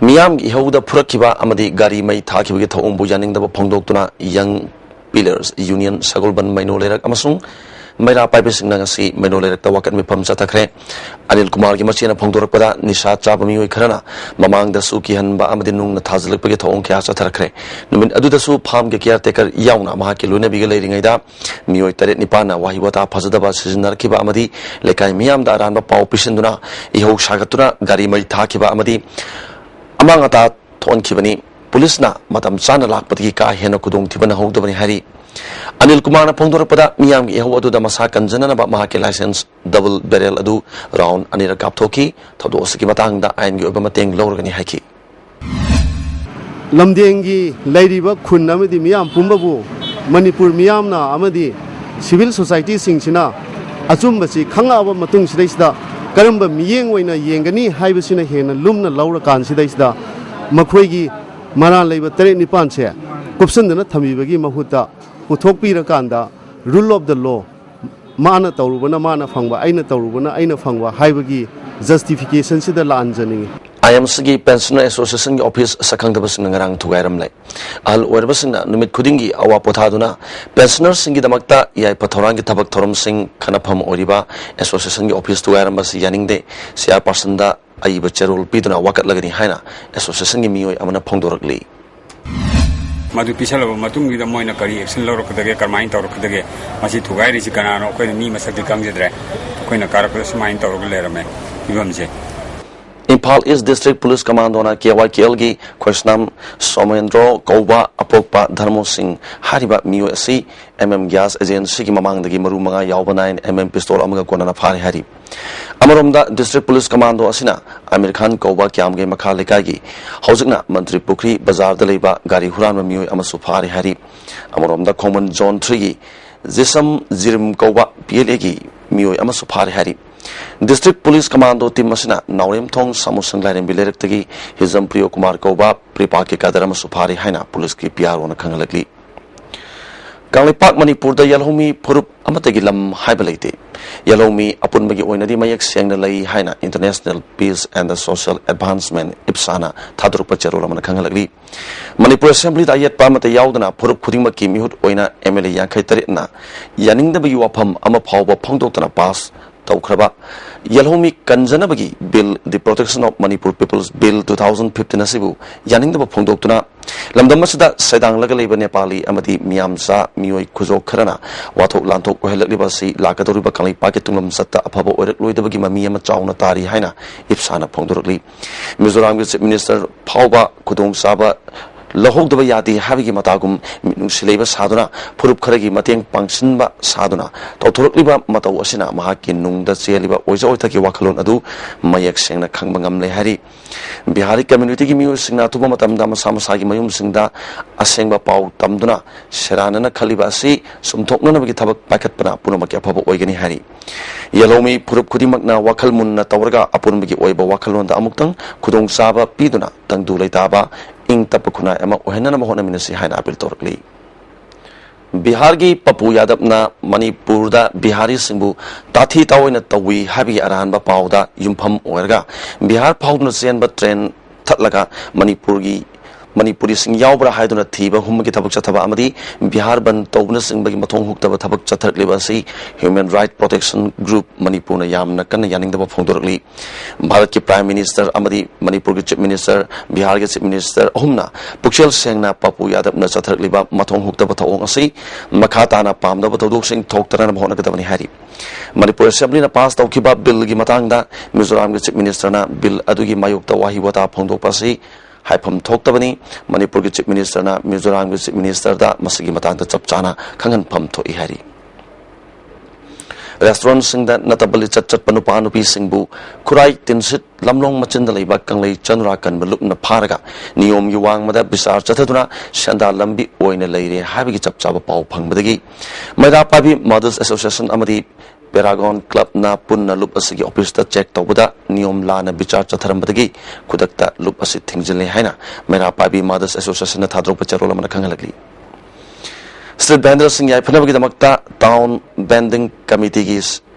ꯃꯤꯌꯥꯝꯒꯤ ꯏꯍꯧꯗ ꯐꯨꯔꯛꯈꯤꯕ ꯑꯃꯗꯤ ꯒꯥꯔꯤ ꯃꯩ ꯊꯥꯈꯤꯕꯒꯤ ꯊꯧꯑꯣꯡꯕꯨ ꯌꯥꯅꯤꯡꯗꯕ ꯐꯣꯡꯗꯣꯛꯇꯨꯅ ꯌꯪ ꯄꯤꯂꯔꯁ ꯌꯨꯅꯤꯌꯟ ꯁꯒꯣꯜꯕꯟ ꯃꯩꯅꯣ ꯂꯩꯔꯛ ꯑꯃꯁꯨꯡ ꯃꯩꯔꯥ ꯄꯥꯏꯕꯤꯁꯤꯡꯅ ꯉꯁꯤ ꯃꯩꯅꯣ ꯂꯩꯔꯛꯇ ꯋꯥꯀꯠ ꯃꯤꯐꯝ ꯆꯠꯊꯈ꯭ꯔꯦ꯫ ꯑꯅꯤꯜ ꯀꯨꯃꯥꯔꯒꯤ ꯃꯆꯦꯅ ꯐꯣꯡꯗꯣꯔꯛꯄꯗ, ꯅꯤꯁꯥ ꯆꯥꯕ ꯃꯤꯑꯣꯏ ꯈꯔꯅ ꯃꯃꯥꯡꯗꯁꯨ ꯀꯤꯍꯟꯕ ꯑꯃꯗꯤ ꯅꯨꯡꯅ ꯊꯥꯖꯤꯜꯂꯛꯄꯒꯤ ꯊꯧꯑꯣꯡ ꯀꯌꯥ ꯆꯠꯊꯔꯛꯈ꯭ꯔꯦ꯫ ꯅꯨꯃꯤꯠ ꯑꯗꯨꯗꯁꯨ ꯐꯥꯔꯝꯒꯤ ꯀꯤꯌꯥꯔ ꯇꯦꯀꯔ ꯌꯥꯎꯅ ꯃꯍꯥꯛꯀꯤ ꯂꯣꯏꯅꯕꯤꯒ ꯂꯩꯔꯤꯉꯩꯗ ꯃꯤꯑꯣꯏ ꯇꯔꯦꯠ ꯅꯤꯄꯥꯟꯅ ꯋꯥꯍꯩ ꯋꯥꯇꯥ ꯐꯖꯗꯕ ꯁꯤꯖꯤꯟꯅꯔꯛꯈꯤꯕ ꯑꯃꯗꯤ ꯂꯩꯀꯥꯏ ꯃꯤꯌꯥꯝꯗ ꯑꯔꯥꯟꯕ ꯄꯥꯎ ꯄꯤꯁꯤꯟꯗꯨꯅ ꯏꯍꯧ ꯁꯥꯒꯠꯇꯨꯅ ꯒꯥꯔꯤ ꯃꯩ ꯊꯥꯈꯤꯕ ꯑꯃꯗꯤ ꯑꯃꯥꯡ ꯑꯇꯥ ꯊꯣꯛꯍꯟꯈꯤꯕꯅꯤ꯫ ꯄꯨꯂꯤꯁꯅ ꯃꯇꯝ ꯆꯥꯅ ꯂꯥꯛꯄꯗꯒꯤ ꯀꯥ ꯍꯦꯟꯅ ꯈꯨꯗꯣꯡꯊꯤꯕ ꯅꯪꯍꯧꯗꯕꯅꯤ ꯍꯥꯏꯔꯤ꯫ ꯑꯅꯤꯜ ꯀꯨꯃꯥꯔꯅ ꯐꯣꯡꯗꯣꯔꯛꯄꯗ, ꯃꯤꯌꯥꯝꯒꯤ ꯏꯍꯧ ꯑꯗꯨꯗ ꯃꯁꯥ ꯀꯟꯖꯅꯅꯕ ꯃꯍꯥꯛꯀꯤ ꯂꯥꯏꯁꯦꯟꯁ ꯗꯕꯜ ꯕꯦꯔꯦꯜ ꯑꯗꯨ ꯔꯥꯎꯟ ꯑꯅꯤꯔꯛ ꯀꯥꯞꯊꯣꯛꯈꯤ꯫ ꯊꯧꯗꯣꯛ ꯑꯁꯤꯒꯤ ꯃꯇꯥꯡꯗ ꯑꯥꯏꯟꯒꯤ ꯑꯣꯏꯕ ꯃꯇꯦꯡ ꯂꯧꯔꯒꯅꯤ ꯍꯥꯏꯈꯤ꯫ ꯂꯝꯗꯦꯡꯒꯤ ꯂꯩꯔꯤꯕ ꯈꯨꯟ ꯑꯃꯗꯤ ꯃꯤꯌꯥꯝ ꯄꯨꯝꯕꯕꯨ ꯃꯅꯤꯄꯨꯔ ꯃꯤꯌꯥꯝꯅ ꯑꯃꯗꯤ ꯁꯤꯚꯤꯜ ꯁꯣꯁꯥꯏꯇꯤꯁꯤꯡꯁꯤꯅ ꯑꯆꯨꯝꯕꯁꯤ ꯈꯪꯂꯛꯑꯕ ꯃꯇꯨꯡꯁꯤꯗꯩꯁꯤꯗ ꯀꯔꯝꯕ ꯃꯤꯠꯌꯦꯡ ꯑꯣꯏꯅ ꯌꯦꯡꯒꯅꯤ ꯍꯥꯏꯕꯁꯤꯅ ꯍꯦꯟꯅ ꯂꯨꯝꯅ ꯂꯧꯔꯀꯥꯟꯁꯤꯗꯩꯁꯤꯗ ꯃꯈꯣꯏꯒꯤ ꯃꯔꯥꯜ ꯂꯩꯕ ꯇꯔꯦꯠ ꯅꯤꯄꯥꯟꯁꯦ ꯀꯨꯞꯁꯟꯗꯅ ꯊꯝꯕꯤꯕꯒꯤ ꯃꯍꯨꯠꯇ ꯄꯨꯊꯣꯛꯄꯤꯔꯀꯥꯟꯗ rule of the law, ꯃꯥꯅ ꯇꯧꯔꯨꯕꯅ ꯃꯥꯅ ꯐꯪꯕ, ꯑꯩꯅ ꯇꯧꯔꯨꯕꯅ ꯑꯩꯅ ꯐꯪꯕ ꯍꯥꯏꯕꯒꯤ ꯖꯁꯇꯤꯐꯤꯀꯦꯁꯟꯁꯤꯗ ꯂꯥꯛꯍꯟꯖꯅꯤꯡꯏ꯫ ꯑꯥꯏ ꯑꯦꯝ ꯁꯤꯒꯤ ꯄꯦꯟꯁꯅꯔ ꯑꯦꯁꯣꯁꯤꯌꯦꯁꯟꯒꯤ ꯑꯣꯐꯤꯁ ꯁꯛꯈꯪꯗꯕꯁꯤꯡꯅ ꯉꯔꯥꯡ ꯊꯨꯒꯥꯏꯔꯝꯂꯦ꯫ ꯑꯍꯜ ꯑꯣꯏꯔꯕꯁꯤꯡꯅ ꯅꯨꯃꯤꯠ ꯈꯨꯗꯤꯡꯒꯤ ꯑꯋꯥ ꯄꯣꯊꯥꯗꯨꯅ ꯄꯦꯟꯁꯅꯔꯁꯤꯡꯒꯤꯗꯃꯛꯇ ꯌꯥꯏꯐ ꯊꯧꯔꯥꯡꯒꯤ ꯊꯕꯛ ꯊꯧꯔꯝꯁꯤꯡ ꯈꯟꯅꯐꯝ ꯑꯣꯏꯔꯤꯕ ꯑꯦꯁꯣꯁꯤꯌꯦꯁꯟꯒꯤ ꯑꯣꯐꯤꯁ ꯊꯨꯒꯥꯏꯔꯝꯕꯁꯤ ꯌꯥꯅꯤꯡꯗꯦ꯫ ꯆꯤꯌꯥꯔꯄꯥꯔꯁꯟꯗ ꯑꯏꯕ ꯆꯦꯔꯣꯜ ꯄꯤꯗꯨꯅ ꯋꯥꯀꯠꯂꯒꯅꯤ ꯍꯥꯏꯅ ꯑꯦꯁꯣꯁꯤꯌꯦꯁꯟꯒꯤ ꯃꯤꯑꯣꯏ ꯑꯃꯅ ꯐꯣꯡꯗꯣꯔꯛꯂꯤ꯫ ꯃꯗꯨ ꯄꯤꯁꯜꯂꯕ ꯃꯇꯨꯡꯁꯤꯗ ꯃꯣꯏꯅ ꯀꯔꯤ ꯑꯦꯛꯁꯟ ꯂꯧꯔꯛꯀꯗꯒꯦ, ꯀꯔꯝꯍꯥꯏꯅ ꯇꯧꯔꯛꯀꯗꯒꯦ? ꯃꯁꯤ ꯊꯨꯒꯥꯏꯔꯤꯁꯤ ꯀꯅꯥꯅꯣ? ꯑꯩꯈꯣꯏꯅ ꯃꯤ ꯃꯁꯛꯇꯤ ꯈꯪꯖꯗ꯭ꯔꯦ꯫ ꯑꯩꯈꯣꯏꯅ ꯀꯥꯔꯛꯄꯗ ꯁꯨꯃꯥꯏꯅ ꯇꯧꯔꯒ ꯂꯩꯔꯝꯃꯦ ꯐꯤꯕꯝꯁꯦ꯫ ꯏꯝꯐꯥꯜ ꯏꯁ ꯗꯤꯁꯇ꯭ꯔꯤꯛ ꯄꯨꯂꯤꯁ ꯀꯃꯥꯟꯗꯣꯅ ꯀꯦ ꯋꯥꯏ ꯀꯦ ꯑꯦꯜꯒꯤ ꯈꯣꯏꯁꯅꯥꯝ ꯁꯣꯃꯦꯟꯗ꯭ꯔꯣ ꯀꯧꯕ ꯑꯄꯣꯛꯄ ꯙꯔꯃꯣ ꯁꯤꯡ ꯍꯥꯏꯔꯤꯕ ꯃꯤꯑꯣꯏ ꯑꯁꯤ ꯑꯦꯝ ꯑꯦꯝ ꯒ꯭ꯌꯥꯁ ꯑꯦꯖꯦꯟꯁꯤꯒꯤ ꯃꯃꯥꯡꯗꯒꯤ ꯃꯔꯨ ꯃꯉꯥ ꯌꯥꯎꯕ ꯅꯥꯏꯟ ꯑꯦꯝ ꯑꯦꯝ ꯄꯤꯁꯇꯣꯜ ꯑꯃꯒ ꯀꯣꯟꯅꯅ ꯐꯥꯔꯦ ꯍꯥꯏꯔꯤ꯫ ꯑꯃꯔꯣꯝꯗ, ꯗꯤꯁꯇ꯭ꯔꯤꯛ ꯄꯨꯂꯤꯁ ꯀꯃꯥꯟꯗꯣ ꯑꯁꯤꯅ ꯑꯃꯤꯔ ꯈꯥꯟ ꯀꯧꯕ ꯀ꯭ꯌꯥꯝꯒꯩ ꯃꯈꯥ ꯂꯩꯀꯥꯏꯒꯤ ꯍꯧꯖꯤꯛꯅ ꯃꯟꯇ꯭ꯔꯤ ꯄꯨꯈ꯭ꯔꯤ ꯕꯖꯥꯔꯗ ꯂꯩꯕ ꯒꯥꯔꯤ ꯍꯨꯔꯥꯟꯕ ꯃꯤꯑꯣꯏ ꯑꯃꯁꯨ ꯐꯥꯔꯦ ꯍꯥꯏꯔꯤ꯫ ꯑꯃꯔꯣꯝꯗ, ꯈꯣꯡꯃꯟ ꯖꯣꯟ ꯊ꯭ꯔꯤꯒꯤ ꯖꯤꯁꯝ ꯖꯤꯔꯤꯝ ꯀꯧꯕ ꯄꯤ ꯑꯦꯜ ꯑꯦꯒꯤ ꯃꯤꯑꯣꯏ ꯑꯃꯁꯨ ꯐꯥꯔꯦ ꯍꯥꯏꯔꯤ꯫ ꯗꯤꯁꯇ꯭ꯔꯤꯛ ꯄꯨꯂꯤꯁ ꯀꯃꯥꯟꯗꯣ ꯇꯤꯝ ꯑꯁꯤꯅ ꯅꯥꯎꯔꯦꯝꯊꯣꯡ ꯁꯥꯃꯨꯁꯪ ꯂꯥꯏꯔꯦꯝꯕꯤ ꯂꯩꯔꯛꯇꯒꯤ ꯍꯤꯖꯝ ꯄ꯭ꯔꯤꯌꯣ ꯀꯨꯃꯥꯔ ꯀꯧꯕ ꯄ꯭ꯔꯤꯄꯥꯛꯀꯤ ꯀꯥꯗꯔ ꯑꯃꯁꯨ ꯐꯥꯔꯦ ꯍꯥꯏꯅ ꯄꯨꯂꯤꯁꯀꯤ ꯄꯤ ꯑꯥꯔ ꯑꯣꯅ ꯈꯪꯍꯜꯂꯛꯂꯤ꯫ ꯀꯪꯂꯩꯄꯥꯛ ꯃꯅꯤꯄꯨꯔꯗ ꯌꯦꯜꯍꯧꯃꯤ ꯐꯨꯔꯨꯞ ꯑꯃꯠꯇꯒꯤ ꯂꯝ ꯍꯥꯏꯕ ꯂꯩꯇꯦ꯫ ꯌꯦꯜꯍꯧꯃꯤ ꯑꯄꯨꯟꯕꯒꯤ ꯑꯣꯏꯅꯗꯤ ꯃꯌꯦꯛ ꯁꯦꯡꯅ ꯂꯩ ꯍꯥꯏꯅ International Peace and Social Advancement, IPSAꯅ ꯊꯥꯗꯣꯔꯛꯄ ꯆꯦꯔꯣꯜ ꯑꯃꯅ ꯈꯪꯍꯜꯂꯛꯂꯤ꯫ ꯃꯅꯤꯄꯨꯔ ꯑꯦꯁꯦꯝꯕ꯭ꯂꯤꯗ ꯑꯌꯦꯠꯄ ꯑꯃꯠꯇ ꯌꯥꯎꯗꯅ ꯐꯨꯔꯨꯞ ꯈꯨꯗꯤꯡꯃꯛꯀꯤ ꯃꯤꯍꯨꯠ ꯑꯣꯏꯅ MLA ꯌꯥꯡꯈꯩ ꯇꯔꯦꯠꯅ ꯌꯥꯅꯤꯡꯗꯕꯒꯤ ꯋꯥꯐꯝ ꯑꯃ ꯐꯥꯎꯕ ꯐꯣꯡꯗꯣꯛꯇꯅ ꯄꯥꯁ ꯇꯧꯈ꯭ꯔꯕ ꯌꯦꯜꯍꯧꯃꯤ ꯀꯟꯖꯅꯕꯒꯤ Bill, The Protection of Manipur People's Bill two thousand fifteen ꯑꯁꯤꯕꯨ ꯌꯥꯅꯤꯡꯗꯕ ꯐꯣꯡꯗꯣꯛꯇꯨꯅ ꯂꯝꯗꯝ ꯑꯁꯤꯗ ꯁꯩꯗꯥꯡꯂꯒ ꯂꯩꯕ ꯅꯦꯄꯥꯂꯤ ꯑꯃꯗꯤ ꯃꯤꯌꯥꯝꯆꯥ ꯃꯤꯑꯣꯏ ꯈꯨꯖꯣꯛ ꯈꯔꯅ ꯋꯥꯊꯣꯛ ꯂꯥꯟꯊꯣꯛ ꯑꯣꯏꯍꯜꯂꯛꯂꯤꯕ ꯑꯁꯤ ꯂꯥꯛꯀꯗꯧꯔꯤꯕ ꯀꯪꯂꯩꯄꯥꯛꯀꯤ ꯇꯨꯡꯂꯝꯆꯠꯇ ꯑꯐꯕ ꯑꯣꯏꯔꯛꯂꯣꯏꯗꯕꯒꯤ ꯃꯃꯤ ꯑꯃ ꯆꯥꯎꯅ ꯇꯥꯔꯤ ꯍꯥꯏꯅ IPSAꯅ ꯐꯣꯡꯗꯣꯔꯛꯂꯤ꯫ ꯃꯤꯖꯣꯔꯥꯝꯒꯤ Chief Minister ꯐꯥꯎꯕ ꯈꯨꯗꯣꯡꯆꯥꯕ ꯂꯧꯍꯧꯗꯕ ꯌꯥꯗꯦ ꯍꯥꯏꯕꯒꯤ ꯃꯇꯥꯒꯨꯝ ꯃꯤꯅꯨꯡꯁꯤ ꯂꯩꯕ ꯁꯥꯗꯨꯅ ꯐꯨꯔꯨꯞ ꯈꯔꯒꯤ ꯃꯇꯦꯡ ꯄꯥꯡꯁꯤꯟꯕ ꯁꯥꯗꯨꯅ ꯇꯧꯊꯣꯔꯛꯂꯤꯕ ꯃꯇꯧ ꯑꯁꯤꯅ ꯃꯍꯥꯛꯀꯤ ꯅꯨꯡꯗ ꯆꯦꯜꯂꯤꯕ ꯑꯣꯏꯖ ꯑꯣꯏꯊꯛꯀꯤ ꯋꯥꯈꯜꯂꯣꯟ ꯑꯗꯨ ꯃꯌꯦꯛ ꯁꯦꯡꯅ ꯈꯪꯕ ꯉꯝꯂꯦ ꯍꯥꯏꯔꯤ꯫ ꯕꯤꯍꯥꯔꯤ communityꯒꯤ ꯃꯤꯑꯣꯏꯁꯤꯡꯅ ꯑꯊꯨꯕ ꯃꯇꯝꯗ ꯃꯁꯥ ꯃꯁꯥꯒꯤ ꯃꯌꯨꯝꯁꯤꯡꯗ ꯑꯁꯦꯡꯕ ꯄꯥꯎ ꯇꯝꯗꯨꯅ ꯁꯦꯔꯥꯟꯅꯅ ꯈꯜꯂꯤꯕ ꯑꯁꯤ ꯆꯨꯝꯊꯣꯛꯅꯅꯕꯒꯤ ꯊꯕꯛ ꯄꯥꯏꯈꯠꯄꯅ ꯄꯨꯝꯅꯃꯛꯀꯤ ꯑꯐꯕ ꯑꯣꯏꯒꯅꯤ ꯍꯥꯏꯔꯤ꯫ ꯌꯦꯜꯍꯧꯃꯤ ꯐꯨꯔꯨꯞ ꯈꯨꯗꯤꯡꯃꯛꯅ ꯋꯥꯈꯜ ꯃꯨꯟꯅ ꯇꯧꯔꯒ ꯑꯄꯨꯟꯕꯒꯤ ꯑꯣꯏꯕ ꯋꯥꯈꯜꯂꯣꯟꯗ ꯑꯃꯨꯛꯇꯪ ꯈꯨꯗꯣꯡꯆꯥꯕ ꯄꯤꯗꯨꯅ ꯇꯪꯗꯨ ꯂꯩꯇꯥꯕ ꯏꯪ ꯇꯞꯄ ꯈꯨꯟꯅꯥꯏ ꯑꯃ ꯑꯣꯏꯍꯟꯅꯅꯕ ꯍꯣꯠꯅꯃꯤꯟꯅꯁꯤ ꯍꯥꯏꯅ ꯑꯥꯄꯤꯜ ꯇꯧꯔꯛꯂꯤ꯫ ꯕꯤꯍꯥꯔꯒꯤ ꯄꯄꯨ ꯌꯥꯗꯕꯅ ꯃꯅꯤꯄꯨꯔꯗ ꯕꯤꯍꯥꯔꯤꯁꯤꯡꯕꯨ ꯇꯥꯊꯤ ꯇꯥꯑꯣꯏꯅ ꯇꯧꯏ ꯍꯥꯏꯕꯒꯤ ꯑꯔꯥꯟꯕ ꯄꯥꯎꯗ ꯌꯨꯝꯐꯝ ꯑꯣꯏꯔꯒ ꯕꯤꯍꯥꯔ ꯐꯥꯎꯗꯨꯅ ꯆꯦꯟꯕ ꯇ꯭ꯔꯦꯟ ꯊꯠꯂꯒ ꯃꯅꯤꯄꯨꯔꯒꯤ, ꯃꯅꯤꯄꯨꯔꯤꯁꯤꯡ ꯌꯥꯎꯕ꯭ꯔꯥ ꯍꯥꯏꯗꯨꯅ ꯊꯤꯕ ꯍꯨꯝꯕꯒꯤ ꯊꯕꯛ ꯆꯠꯊꯕ ꯑꯃꯗꯤ ꯕꯤꯍꯥꯔ ꯕꯟ ꯇꯧꯕꯅꯆꯤꯡꯕꯒꯤ ꯃꯊꯣꯡ ꯍꯨꯛꯇꯕ ꯊꯕꯛ ꯆꯠꯊꯔꯛꯂꯤꯕ ꯑꯁꯤ Human Right Protection Group ꯃꯅꯤꯄꯨꯔꯅ ꯌꯥꯝꯅ ꯀꯟꯅ ꯌꯥꯅꯤꯡꯗꯕ ꯐꯣꯡꯗꯣꯔꯛꯂꯤ꯫ ꯚꯥꯔꯠꯀꯤ Prime Minister ꯑꯃꯗꯤ ꯃꯅꯤꯄꯨꯔꯒꯤ Chief Minister, ꯕꯤꯍꯥꯔꯒꯤ Chief Minister ꯑꯍꯨꯝꯅ ꯄꯨꯛꯆꯦꯜ ꯁꯦꯡꯅ ꯄꯄꯨ ꯌꯥꯗꯕꯅ ꯆꯠꯊꯔꯛꯂꯤꯕ ꯃꯊꯣꯡ ꯍꯨꯛꯇꯕ ꯊꯧꯑꯣꯡ ꯑꯁꯤ ꯃꯈꯥ ꯇꯥꯅ ꯄꯥꯝꯗꯕ ꯊꯧꯗꯣꯛꯁꯤꯡ ꯊꯣꯛꯇꯅꯕ ꯍꯣꯠꯅꯒꯗꯕꯅꯤ ꯍꯥꯏꯔꯤ꯫ ꯃꯅꯤꯄꯨꯔ Assemblyꯅ pass ꯇꯧꯈꯤꯕ billꯒꯤ ꯃꯇꯥꯡꯗ ꯃꯤꯖꯣꯔꯥꯝꯒꯤ Chief Ministerꯅ bill ꯑꯗꯨꯒꯤ ꯃꯥꯌꯣꯛꯇ ꯋꯥꯍꯩ ꯋꯥꯇꯥ ꯐꯣꯡꯗꯣꯛꯄ ꯑꯁꯤ ꯍꯥꯏꯐꯝ ꯊꯣꯛꯇꯕꯅꯤ꯫ ꯃꯅꯤꯄꯨꯔꯒꯤ Chief Ministerꯅ ꯃꯤꯖꯣꯔꯥꯝꯒꯤ Chief Ministerꯗ ꯃꯁꯤꯒꯤ ꯃꯇꯥꯡꯗ ꯆꯞ ꯆꯥꯅ ꯈꯪꯍꯟꯐꯝ ꯊꯣꯛꯏ ꯍꯥꯏꯔꯤ꯫ Restaurantꯁꯤꯡꯗ ꯅꯠꯇꯕ ꯂꯤꯆꯠ ꯆꯠꯄ ꯅꯨꯄꯥ ꯅꯨꯄꯤꯁꯤꯡꯕꯨ ꯈꯨꯔꯥꯏ ꯇꯤꯟꯁꯤꯠ ꯂꯝꯂꯣꯡ ꯃꯆꯤꯟꯗ ꯂꯩꯕ ꯀꯪꯂꯩ ꯆꯅꯨꯔꯥ ꯀꯟꯕ ꯂꯨꯞꯅ ꯐꯥꯔꯒ ꯅꯤꯌꯣꯝꯒꯤ ꯋꯥꯡꯃꯗ ꯕꯤꯆꯥꯔ ꯆꯠꯊꯗꯨꯅ ꯁꯦꯟꯗꯥꯟ ꯂꯝꯕꯤ ꯑꯣꯏꯅ ꯂꯩꯔꯦ ꯍꯥꯏꯕꯒꯤ ꯆꯞ ꯆꯥꯕ ꯄꯥꯎ ꯐꯪꯕꯗꯒꯤ ꯃꯩꯔꯥ ꯄꯥꯏꯕꯤ Mothers Association ꯑꯃꯗꯤ Paragon Clubꯅ ꯄꯨꯟꯅ ꯂꯨꯞ ꯑꯁꯤꯒꯤ officeꯇ check ꯇꯧꯕꯗ ꯅꯤꯌꯣꯝ ꯂꯥꯟꯅ ꯕꯤꯆꯥꯔ ꯆꯠꯊꯔꯝꯕꯗꯒꯤ ꯈꯨꯗꯛꯇ ꯂꯨꯞ ꯑꯁꯤ ꯊꯤꯡꯖꯤꯜꯂꯦ ꯍꯥꯏꯅ ꯃꯩꯔꯥ ꯄꯥꯏꯕꯤ Mothers Associationꯅ ꯊꯥꯗꯣꯔꯛꯄ ꯆꯦꯔꯣꯜ ꯑꯃꯅ ꯈꯪꯍꯜꯂꯛꯂꯤ꯫ ꯁ꯭ꯇ꯭ꯔꯤꯠ ꯚꯦꯟꯗꯔꯁꯤꯡ ꯌꯥꯏꯐꯅꯕꯒꯤꯗꯃꯛꯇ ꯇꯥꯎꯟ ꯚꯦꯟꯗꯤꯡ ꯀꯃꯤꯇꯤꯒꯤ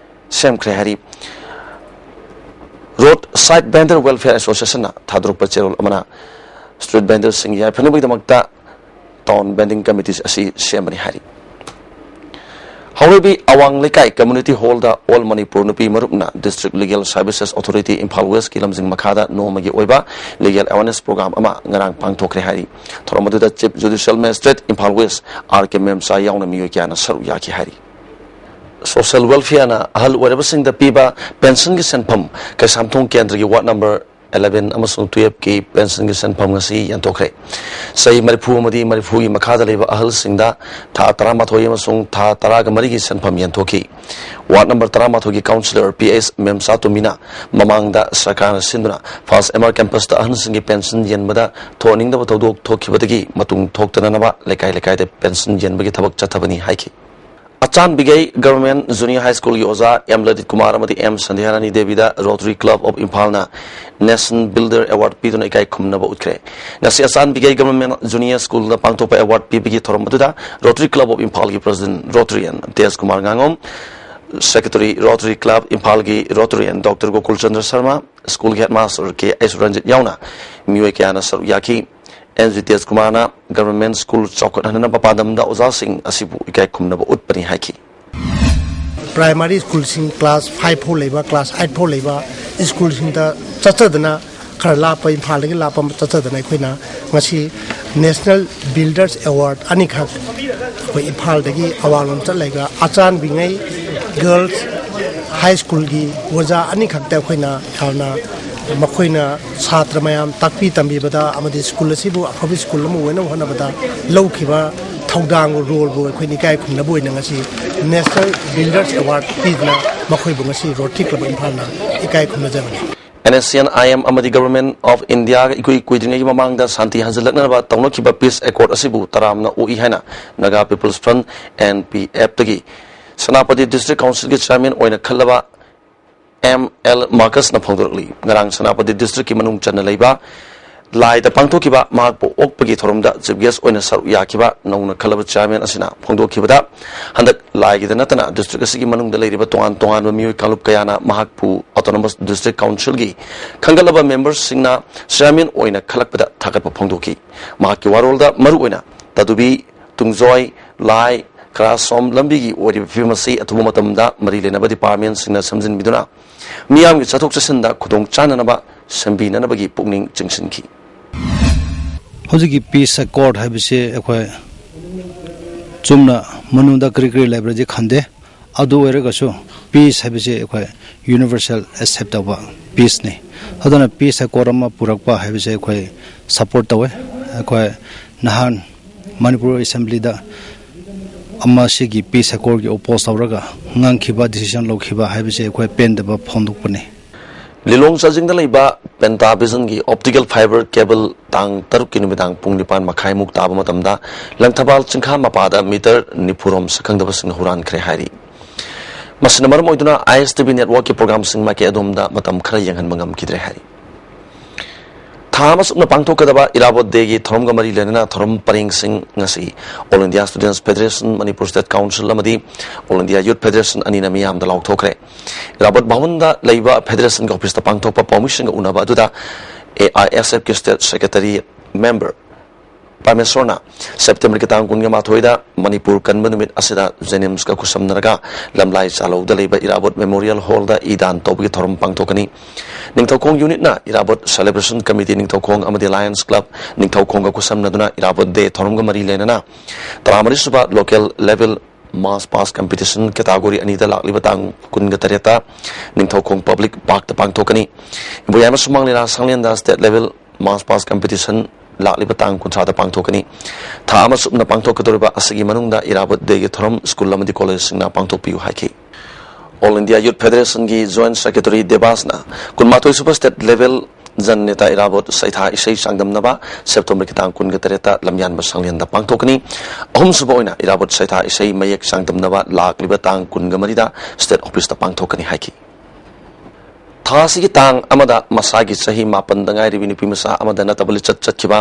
ꯁꯦꯝꯈ꯭ꯔꯦ ꯍꯥꯏꯔꯤ꯫ ꯔꯣꯗ ꯁꯥꯏꯗ ꯚꯦꯟꯗꯔ ꯋꯦꯜꯐꯤꯌꯔ ꯑꯦꯁꯣꯁꯤꯌꯦꯁꯟꯅ ꯊꯥꯗꯣꯔꯛꯄ ꯆꯦꯔꯣꯜ ꯑꯃꯅ ꯁ꯭ꯇ꯭ꯔꯤꯠ ꯚꯦꯟꯗꯔꯁꯤꯡ ꯌꯥꯏꯐꯅꯕꯒꯤꯗꯃꯛꯇ ꯇꯥꯎꯟ ꯚꯦꯟꯗꯤꯡ ꯀꯃꯤꯇꯤ ꯑꯁꯤ ꯁꯦꯝꯕꯅꯤ ꯍꯥꯏꯔꯤ꯫ ꯍꯥꯎꯔꯩꯕꯤ ꯑꯋꯥꯡ ꯂꯩꯀꯥꯏ ꯀꯝꯃ꯭ꯌꯨꯅꯤꯇꯤ ꯍꯣꯜꯗ ꯑꯣꯜ ꯃꯅꯤꯄꯨꯔ ꯅꯨꯄꯤ ꯃꯔꯨꯞꯅ district legal services authority Imphal ꯋꯦꯁꯀꯤ ꯂꯝꯖꯤꯡ ꯃꯈꯥꯗ ꯅꯣꯡꯃꯒꯤ ꯑꯣꯏꯕ ꯂꯤꯒꯦꯜ ꯑꯦꯋꯥꯔꯅꯦꯁ ꯄ꯭ꯔꯣꯒ꯭ꯔꯥꯝ ꯑꯃ ꯉꯔꯥꯡ ꯄꯥꯡꯊꯣꯛꯈ꯭ꯔꯦ ꯍꯥꯏꯔꯤ꯫ ꯊꯧꯔꯝ ꯑꯗꯨꯗ chief judicial magistrate Imphal west R K Memcha ꯌꯥꯎꯅ ꯃꯤꯑꯣꯏ ꯀꯌꯥꯅ ꯁꯔꯨꯛ ꯌꯥꯈꯤ ꯍꯥꯏꯔꯤ꯫ ꯁꯣꯁꯤꯌꯦꯜ ꯋꯦꯜꯐꯤꯌꯔꯅ ꯑꯍꯜ ꯑꯣꯏꯔꯕꯁꯤꯡꯗ ꯄꯤꯕ ꯄꯦꯟꯁꯟꯒꯤ ꯁꯦꯟꯐꯝ ꯀꯩꯁꯥꯝꯊꯣꯡ ꯀꯦꯟꯗ꯭ꯔꯒꯤ ꯋꯥꯔꯗ ꯅꯝꯕꯔ eleven ꯑꯃꯁꯨꯡ twelveꯀꯤ ꯄꯦꯟꯁꯟꯒꯤ ꯁꯦꯟꯐꯝ ꯉꯁꯤ ꯌꯦꯟꯊꯣꯛꯈ꯭ꯔꯦ꯫ ꯆꯍꯤ ꯃꯔꯤꯐꯨ ꯑꯃꯗꯤ ꯃꯔꯤꯐꯨꯒꯤ ꯃꯈꯥꯗ ꯂꯩꯕ ꯑꯍꯜꯁꯤꯡꯗ ꯊꯥ ꯇꯔꯥꯃꯥꯊꯣꯏ ꯑꯃꯁꯨꯡ ꯊꯥ ꯇꯔꯥꯒ ꯃꯔꯤꯒꯤ ꯁꯦꯟꯐꯝ ꯌꯦꯟꯊꯣꯛꯈꯤ꯫ Ward number ꯇꯔꯥꯃꯥꯊꯣꯏꯒꯤ counsellor P S ꯃꯦꯝꯆꯥ ꯇꯣꯝꯕꯤꯅ ꯃꯃꯥꯡꯗ ꯁꯔꯀꯥꯔꯅ ꯁꯤꯟꯗꯨꯅ ꯐꯥꯔꯁ ꯑꯦꯝ ꯑꯥꯔ ꯀꯦꯝꯄꯁꯇ ꯑꯍꯜꯁꯤꯡꯒꯤ ꯄꯦꯟꯁꯟ ꯌꯦꯟꯕꯗ ꯊꯣꯛꯍꯟꯅꯤꯡꯗꯕ ꯊꯧꯗꯣꯛ ꯊꯣꯛꯈꯤꯕꯗꯒꯤ ꯃꯇꯨꯡ ꯊꯣꯛꯇꯅꯅꯕ ꯂꯩꯀꯥꯏ ꯂꯩꯀꯥꯏꯗ ꯄꯦꯟꯁꯟ ꯌꯦꯟꯕꯒꯤ ꯊꯕꯛ ꯆꯠꯊꯕꯅꯤ ꯍꯥꯏꯈꯤ꯫ ꯑꯆꯥꯟꯕꯤꯒꯩ ꯒꯚꯔꯟꯃꯦꯟꯠ ꯖꯨꯅꯤꯌꯔ ꯍꯥꯏ ꯁ꯭ꯀꯨꯜꯒꯤ ꯑꯣꯖꯥ ꯑꯦꯝ ꯂꯂꯤꯠ ꯀꯨꯃꯥꯔ ꯑꯃꯗꯤ ꯑꯦꯝ ꯁꯟꯙ꯭ꯌꯥꯔꯥꯅꯤ ꯗꯦꯕꯤꯗ ꯔꯣꯇꯔꯤ ꯀ꯭ꯂꯕ ꯑꯣꯐ ꯏꯝꯐꯥꯜꯅ ꯅꯦꯁꯅꯦꯜ ꯕꯤꯜꯗꯔ ꯑꯦꯋꯥꯔꯗ ꯄꯤꯗꯨꯅ ꯏꯀꯥꯏ ꯈꯨꯝꯅꯕ ꯎꯠꯈ꯭ꯔꯦ꯫ ꯉꯁꯤ ꯑꯆꯥꯟꯕꯤꯒꯩ ꯒꯚꯔꯟꯃꯦꯟꯠ ꯖꯨꯅꯤꯌꯔ ꯁ꯭ꯀꯨꯜꯗ ꯄꯥꯡꯊꯣꯛꯄ ꯑꯦꯋꯥꯔꯗ ꯄꯤꯕꯒꯤ ꯊꯧꯔꯝ ꯑꯗꯨꯗ ꯔꯣꯇꯔꯤ ꯀ꯭ꯂꯕ ꯑꯣꯐ ꯏꯝꯐꯥꯜꯒꯤ ꯄ꯭ꯔꯁꯤꯗꯦꯟꯠ ꯔꯣꯇꯔꯤꯌꯟ ꯇꯦꯖ ꯀꯨꯃꯥꯔ ꯉꯥꯉꯣꯝ, ꯁꯦꯀ꯭ꯔꯦꯇꯔꯤ ꯔꯣꯇꯔꯤ ꯀ꯭ꯂꯕ ꯏꯝꯐꯥꯜꯒꯤ ꯔꯣꯇꯔꯤꯌꯟ ꯗꯣꯛꯇꯔ ꯒꯣꯀꯨꯜ ꯆꯟꯗ꯭ꯔ ꯁꯔꯃ, ꯁ꯭ꯀꯨꯜꯒꯤ ꯍꯦꯗꯃꯥꯁꯇꯔ ꯀꯦ ꯑꯩꯁ ꯔꯟꯖꯤꯠ ꯌꯥꯎꯅ ꯃꯤꯑꯣꯏ ꯀꯌꯥꯅ ꯁꯔꯨꯛ ꯌꯥꯈꯤ꯫ ꯑꯦꯟ ꯖꯤ ꯇꯦꯖ ꯀꯨꯃꯥꯔꯅ ꯒꯚꯔꯟꯃꯦꯟꯠ ꯁ꯭ꯀꯨꯜ ꯆꯥꯎꯈꯠꯍꯟꯅꯕ ꯄꯥꯟꯗꯝꯗ ꯑꯣꯖꯥꯁꯤꯡ ꯑꯁꯤꯕꯨ ꯏꯀꯥꯏ ꯈꯨꯝꯅꯕ ꯎꯠꯄꯅꯤ ꯍꯥꯏꯈꯤ꯫ ꯄ꯭ꯔꯥꯏꯃꯥꯔꯤ ꯁ꯭ꯀꯨꯜꯁꯤꯡ ꯀ꯭ꯂꯥꯁ ꯐꯥꯏꯚ ꯐꯥꯎ ꯂꯩꯕ, ꯀ꯭ꯂꯥꯁ ꯑꯩꯠ ꯐꯥꯎ ꯂꯩꯕ ꯁ꯭ꯀꯨꯜꯁꯤꯡꯗ ꯆꯠꯆꯗꯅ, ꯈꯔ ꯂꯥꯞꯄ, ꯏꯝꯐꯥꯜꯗꯒꯤ ꯂꯥꯞꯄ ꯑꯃ ꯆꯠꯆꯗꯅ ꯑꯩꯈꯣꯏꯅ ꯉꯁꯤ ꯅꯦꯁꯅꯦꯜ ꯕꯤꯜꯗꯔꯁ ꯑꯦꯋꯥꯔꯗ ꯑꯅꯤꯈꯛ ꯑꯩꯈꯣꯏ ꯏꯝꯐꯥꯜꯗꯒꯤ ꯑꯋꯥꯡꯂꯣꯝ ꯆꯠꯂꯒ ꯑꯆꯥꯟꯕꯤꯉꯩ ꯒꯔꯜꯁ ꯍꯥꯏ ꯁ꯭ꯀꯨꯜꯒꯤ ꯑꯣꯖꯥ ꯑꯅꯤꯈꯛꯇ ꯑꯩꯈꯣꯏꯅ ꯌꯥꯝꯅ ꯃꯈꯣꯏꯅ ꯁꯥꯇ꯭ꯔ ꯃꯌꯥꯝ ꯇꯥꯛꯄꯤ ꯇꯝꯕꯤꯕꯗ ꯑꯃꯗꯤ ꯁ꯭ꯀꯨꯜ ꯑꯁꯤꯕꯨ ꯑꯐꯕ ꯁ꯭ꯀꯨꯜ ꯑꯃ ꯑꯣꯏꯅꯕ ꯍꯣꯠꯅꯕꯗ ꯂꯧꯈꯤꯕ ꯊꯧꯗꯥꯡ, ꯔꯣꯜꯕꯨ ꯑꯩꯈꯣꯏꯅ ꯏꯀꯥꯏ ꯈꯨꯝꯅꯕ ꯑꯣꯏꯅ ꯉꯁꯤ ꯅꯦꯁꯅꯦꯜ ꯕꯤꯜꯗꯔꯁ ꯑꯦꯋꯥꯔꯗ ꯄꯤꯗꯨꯅ ꯃꯈꯣꯏꯕꯨ ꯉꯁꯤ ꯔꯣꯇꯔꯤ ꯀ꯭ꯂꯕ ꯏꯝꯐꯥꯜꯅ ꯏꯀꯥꯏ ꯈꯨꯝꯅꯖꯕꯅꯤ꯫ N S C N I M ꯑꯃꯗꯤ ꯒꯚꯔꯟꯃꯦꯟꯠ ꯑꯣꯐ ꯏꯟꯗꯤꯌꯥꯒ ꯏꯀꯨꯏ ꯀꯨꯏꯗ꯭ꯔꯤꯉꯩꯒꯤ ꯃꯃꯥꯡꯗ ꯁꯥꯟꯇꯤ ꯍꯟꯖꯤꯜꯂꯛꯅꯕ ꯇꯧꯅꯈꯤꯕ ꯄꯤꯁ ꯑꯦꯀꯣꯔꯗ ꯑꯁꯤꯕꯨ ꯇꯔꯥꯝꯅ ꯑꯣꯛꯏ ꯍꯥꯏꯅ Naga people's front, N P ꯑꯦꯐꯇꯒꯤ ꯁꯦꯅꯥꯄꯇꯤ ꯗꯤꯁꯇ꯭ꯔꯤꯛ ꯀꯥꯎꯟꯁꯤꯜꯒꯤ ꯆꯤꯌꯥꯔꯃꯦꯟ ꯑꯣꯏꯅ ꯈꯜꯂꯕ ꯑꯦꯝ ꯑꯦꯜ ꯃꯥꯔꯀꯁꯅ ꯐꯣꯡꯗꯣꯔꯛꯂꯤ꯫ ꯉꯔꯥꯡ ꯁꯦꯅꯥꯄꯇꯤ ꯗꯤꯁꯇ꯭ꯔꯤꯛꯀꯤ ꯃꯅꯨꯡ ꯆꯟꯅ ꯂꯩꯕ ꯂꯥꯏꯗ ꯄꯥꯡꯊꯣꯛꯈꯤꯕ ꯃꯍꯥꯛꯄꯨ ꯑꯣꯛꯄꯒꯤ ꯊꯧꯔꯝꯗ chief guest ꯑꯣꯏꯅ ꯁꯔꯨꯛ ꯌꯥꯈꯤꯕ ꯅꯧꯅ ꯈꯜꯂꯕ chairman ꯑꯁꯤꯅ ꯐꯣꯡꯗꯣꯛꯈꯤꯕꯗ, ꯍꯟꯗꯛ ꯂꯥꯏꯒꯤꯗ ꯅꯠꯇꯅ district ꯑꯁꯤꯒꯤ ꯃꯅꯨꯡꯗ ꯂꯩꯔꯤꯕ ꯇꯣꯉꯥꯟ ꯇꯣꯉꯥꯟꯕ ꯃꯤꯑꯣꯏ ꯀꯥꯡꯂꯨꯞ ꯀꯌꯥꯅ ꯃꯍꯥꯛꯄꯨ autonomous district councilꯒꯤ ꯈꯟꯒꯠꯂꯕ memberꯁꯤꯡꯅ chairman ꯑꯣꯏꯅ ꯈꯜꯂꯛꯄꯗ ꯊꯥꯒꯠꯄ ꯐꯣꯡꯗꯣꯛꯈꯤ꯫ ꯃꯍꯥꯛꯀꯤ ꯋꯥꯔꯣꯜꯗ ꯃꯔꯨꯑꯣꯏꯅ ꯇꯥꯗꯨꯕꯤ, ꯇꯨꯡꯖꯣꯏ, ꯂꯥꯏ, ꯈꯔꯥꯁꯣꯝ ꯂꯝꯕꯤꯒꯤ ꯑꯣꯏꯔꯤꯕ ꯐꯤꯕꯝ ꯑꯁꯤ ꯑꯊꯨꯕ ꯃꯇꯝꯗ ꯃꯔꯤ ꯂꯩꯅꯕ departmentꯁꯤꯡꯅ ꯁꯦꯝꯖꯤꯟꯕꯤꯗꯨꯅ ꯃꯤꯌꯥꯝꯒꯤ ꯆꯠꯊꯣꯛ ꯆꯠꯁꯤꯟꯗ ꯈꯨꯗꯣꯡ ꯆꯥꯅꯅꯕ ꯁꯦꯝꯕꯤꯅꯅꯕꯒꯤ ꯄꯨꯛꯅꯤꯡ ꯆꯤꯡꯁꯤꯟꯈꯤ꯫ ꯍꯧꯖꯤꯛꯀꯤ peace accord ꯍꯥꯏꯕꯁꯤ ꯑꯩꯈꯣꯏ ꯆꯨꯝꯅ ꯃꯅꯨꯡꯗ ꯀꯔꯤ ꯀꯔꯤ ꯂꯩꯕ꯭ꯔꯗꯤ ꯈꯪꯗꯦ꯫ ꯑꯗꯨ ꯑꯣꯏꯔꯒꯁꯨ peace ꯍꯥꯏꯕꯁꯤ ꯑꯩꯈꯣꯏ universal accept ꯇꯧꯕ peaceꯅꯤ꯫ ꯑꯗꯨꯅ peace accord ꯑꯃ ꯄꯨꯔꯛꯄ ꯍꯥꯏꯕꯁꯤ ꯑꯩꯈꯣꯏ support ꯇꯧꯋꯦ꯫ ꯑꯩꯈꯣꯏ ꯅꯍꯥꯟ ꯃꯅꯤꯄꯨꯔ Assemblyꯗ ꯑꯃ ꯁꯤꯒꯤ peace accordꯀꯤ oppose ꯇꯧꯔꯒ ꯉꯥꯡꯈꯤꯕ, decision ꯂꯧꯈꯤꯕ ꯍꯥꯏꯕꯁꯤ ꯑꯩꯈꯣꯏ ꯄꯦꯟꯗꯕ ꯐꯣꯡꯗꯣꯛꯄꯅꯤ꯫ ꯂꯤꯂꯣꯡ ꯆꯥꯖꯤꯡꯗ ꯂꯩꯕ Pentavisionꯒꯤ optical fiber cable ꯇꯥꯡ ꯇꯔꯨꯛꯀꯤ ꯅꯨꯃꯤꯗꯥꯡ ꯄꯨꯡ ꯅꯤꯄꯥꯟ ꯃꯈꯥꯏꯃꯨꯛ ꯇꯥꯕ ꯃꯇꯝꯗ ꯂꯪꯊꯕꯥꯜ ꯆꯤꯡꯈꯥ ꯃꯄꯥꯗ meter ꯅꯤꯐꯨꯔꯣꯝ ꯁꯛꯈꯪꯗꯕꯁꯤꯡꯅ ꯍꯨꯔꯥꯟꯈ꯭ꯔꯦ ꯍꯥꯏꯔꯤ꯫ ꯃꯁꯤꯅ ꯃꯔꯝ ꯑꯣꯏꯗꯨꯅ ISTV networkꯀꯤ programꯁꯤꯡ ꯃꯥꯏꯀꯩ ꯑꯗꯣꯝꯗ ꯃꯇꯝ ꯈꯔ ꯌꯦꯡꯍꯟꯕ ꯉꯝꯈꯤꯗ꯭ꯔꯦ ꯍꯥꯏꯔꯤ꯫ ꯊꯥ ꯑꯃ ꯆꯨꯞꯅ ꯄꯥꯡꯊꯣꯛꯀꯗꯕ ꯏꯔꯥꯕꯣꯠ Dayꯒꯤ ꯊꯧꯔꯝꯒ ꯃꯔꯤ ꯂꯩꯅꯅ ꯊꯧꯔꯝ ꯄꯔꯦꯡꯁꯤꯡ ꯉꯁꯤ All India Students Federation, Manipur State Council ꯑꯃꯗꯤ All India Youth Federation ꯑꯅꯤꯅ ꯃꯤꯌꯥꯝꯗ ꯂꯥꯎꯊꯣꯛꯈ꯭ꯔꯦ꯫ ꯏꯔꯥꯕꯣꯠ ꯚꯕꯟꯗ ꯂꯩꯕ federationꯒꯤ officeꯇ ꯄꯥꯡꯊꯣꯛꯄ ꯄꯥꯎꯃꯤꯁꯤꯡꯒ ꯎꯅꯕ ꯑꯗꯨꯗ AISFꯀꯤ state secretary member ꯄꯔꯃꯦꯁꯣꯔꯅ Septemberꯒꯤ ꯇꯥꯡ ꯀꯨꯟꯒ ꯃꯥꯊꯣꯏꯗ ꯃꯅꯤꯄꯨꯔ ꯀꯟꯕ ꯅꯨꯃꯤꯠ ꯑꯁꯤꯗ JNIMSꯀ ꯈꯨꯠꯁꯝꯅꯔꯒ ꯂꯝꯂꯥꯏ ꯆꯥꯂꯧꯗ ꯂꯩꯕ ꯏꯔꯥꯕꯣꯠ Memorial Hallꯗ ꯏ ꯗꯥꯟ ꯇꯧꯕꯒꯤ ꯊꯧꯔꯝ ꯄꯥꯡꯊꯣꯛꯀꯅꯤ꯫ ꯅꯤꯡꯊꯧꯈꯣꯡ unitꯅ ꯏꯔꯥꯕꯣꯠ Celebration Committee ꯅꯤꯡꯊꯧꯈꯣꯡ ꯑꯃꯗꯤ Lions Club ꯅꯤꯡꯊꯧꯈꯣꯡꯒ ꯈꯨꯠꯁꯝꯅꯗꯨꯅ ꯏꯔꯥꯕꯣꯠ Day ꯊꯧꯔꯝꯒ ꯃꯔꯤ ꯂꯩꯅꯅ ꯇꯔꯥꯃꯔꯤ ꯁꯨꯕ local level march past competition category ꯑꯅꯤꯗ ꯂꯥꯛꯂꯤꯕ ꯇꯥꯡ ꯀꯨꯟꯒ ꯇꯔꯦꯠꯇ ꯅꯤꯡꯊꯧꯈꯣꯡ Public Parkꯇ ꯄꯥꯡꯊꯣꯛꯀꯅꯤ꯫ ꯏꯕꯣꯌꯥꯏꯃ ꯁꯨꯃꯥꯡ ꯂꯤꯂꯥ ꯁꯪꯂꯦꯟꯗ state level march past competition ꯂꯥꯛꯂꯤꯕ ꯇꯥꯡ ꯀꯨꯟꯊ꯭ꯔꯥꯗ ꯄꯥꯡꯊꯣꯛꯀꯅꯤ꯫ ꯊꯥ ꯑꯃ ꯆꯨꯞꯅ ꯄꯥꯡꯊꯣꯛꯀꯗꯧꯔꯤꯕ ꯑꯁꯤꯒꯤ ꯃꯅꯨꯡꯗ ꯏꯔꯥꯕꯣꯠ Dayꯒꯤ ꯊꯧꯔꯝ school ꯑꯃꯗꯤ collegeꯁꯤꯡꯅ ꯄꯥꯡꯊꯣꯛꯄꯤꯌꯨ ꯍꯥꯏꯈꯤ꯫ All India Youth Federationꯒꯤ Joint Secretary ꯗꯦꯕꯥꯁꯅ ꯀꯨꯟꯃꯥꯊꯣꯏ ꯁꯨꯕ state level ꯖꯟ ꯅꯦꯇꯥ ꯏꯔꯥꯕꯣꯠ ꯁꯩꯊꯥ ꯏꯁꯩ ꯆꯥꯡꯗꯝꯅꯕ Septemberꯒꯤ ꯇꯥꯡ ꯀꯨꯟꯒ ꯇꯔꯦꯠꯇ ꯂꯝꯌꯥꯟꯕ ꯁꯪꯂꯦꯟꯗ ꯄꯥꯡꯊꯣꯛꯀꯅꯤ꯫ ꯑꯍꯨꯝꯁꯨꯕ ꯑꯣꯏꯅ ꯏꯔꯥꯕꯣꯠ ꯁꯩꯊꯥ ꯏꯁꯩ ꯃꯌꯦꯛ ꯆꯥꯡꯗꯝꯅꯕ ꯂꯥꯛꯂꯤꯕ ꯇꯥꯡ ꯀꯨꯟꯒ ꯃꯔꯤꯗ state officeꯇ ꯄꯥꯡꯊꯣꯛꯀꯅꯤ ꯍꯥꯏꯈꯤ꯫ ꯊꯥ ꯑꯁꯤꯒꯤ ꯇꯥꯡ ꯑꯃꯗ ꯃꯁꯥꯒꯤ ꯆꯍꯤ ꯃꯥꯄꯟꯗ ꯉꯥꯏꯔꯤꯕꯤ ꯅꯨꯄꯤ ꯃꯆꯥ ꯑꯃꯗ ꯅꯠꯇꯕ ꯂꯤꯆꯠ ꯆꯠꯈꯤꯕ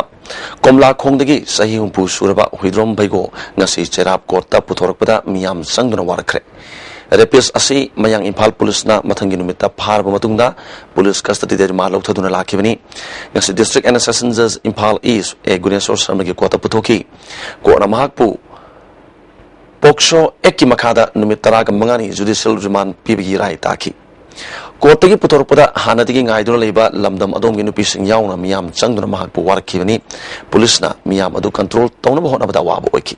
ꯀꯣꯝꯂꯥꯈꯣꯡꯗꯒꯤ ꯆꯍꯤ ꯍꯨꯝꯐꯨ ꯁꯨꯔꯕ ꯍꯨꯏꯗ꯭ꯔꯣꯝ ꯚꯩꯒꯣ ꯉꯁꯤ ꯆꯩꯔꯥꯞ ꯀꯣꯔꯠꯇ ꯄꯨꯊꯣꯔꯛꯄꯗ ꯃꯤꯌꯥꯝ ꯆꯪꯗꯨꯅ ꯋꯥꯔꯛꯈ꯭ꯔꯦ꯫ ꯔꯦꯄꯤꯁ ꯑꯁꯤ ꯃꯌꯥꯡ ꯏꯝꯐꯥꯜ ꯄꯨꯂꯤꯁꯅ ꯃꯊꯪꯒꯤ ꯅꯨꯃꯤꯠꯇ ꯐꯥꯔꯕ ꯃꯇꯨꯡꯗ ꯄꯨꯂꯤꯁ ꯀꯁꯇꯗꯤꯗ ꯔꯤꯃꯥꯟ ꯂꯧꯊꯗꯨꯅ ꯂꯥꯛꯈꯤꯕꯅꯤ꯫ ꯉꯁꯤ District and Session Judge Imphal East A Guneshor ꯁꯔꯃꯒꯤ ꯀꯣꯔꯠꯇ ꯄꯨꯊꯣꯛꯈꯤ꯫ ꯀꯣꯔꯠꯅ ꯃꯍꯥꯛꯄꯨ ꯄꯣꯛꯁꯣ ꯑꯦꯛꯀꯤ ꯃꯈꯥꯗ ꯅꯨꯃꯤꯠ ꯇꯔꯥꯒ ꯃꯉꯥꯅꯤ ꯖꯨꯗꯤꯁꯤꯌꯦꯜ ꯔꯤꯃꯥꯟ ꯄꯤꯕꯒꯤ ꯔꯥꯏ ꯇꯥꯈꯤ꯫ ꯀꯣꯔꯠꯇꯒꯤ ꯄꯨꯊꯣꯔꯛꯄꯗ ꯍꯥꯟꯅꯗꯒꯤ ꯉꯥꯏꯗꯨꯅ ꯂꯩꯕ ꯂꯝꯗꯝ ꯑꯗꯣꯝꯒꯤ ꯅꯨꯄꯤꯁꯤꯡ ꯌꯥꯎꯅ ꯃꯤꯌꯥꯝ ꯆꯪꯗꯨꯅ ꯃꯍꯥꯛꯄꯨ ꯋꯥꯔꯛꯈꯤꯕꯅꯤ꯫ ꯄꯨꯂꯤꯁꯅ ꯃꯤꯌꯥꯝ ꯑꯗꯨ ꯀꯟꯇ꯭ꯔꯣꯜ ꯇꯧꯅꯕ ꯍꯣꯠꯅꯕꯗ ꯑꯋꯥꯕ ꯑꯣꯏꯈꯤ꯫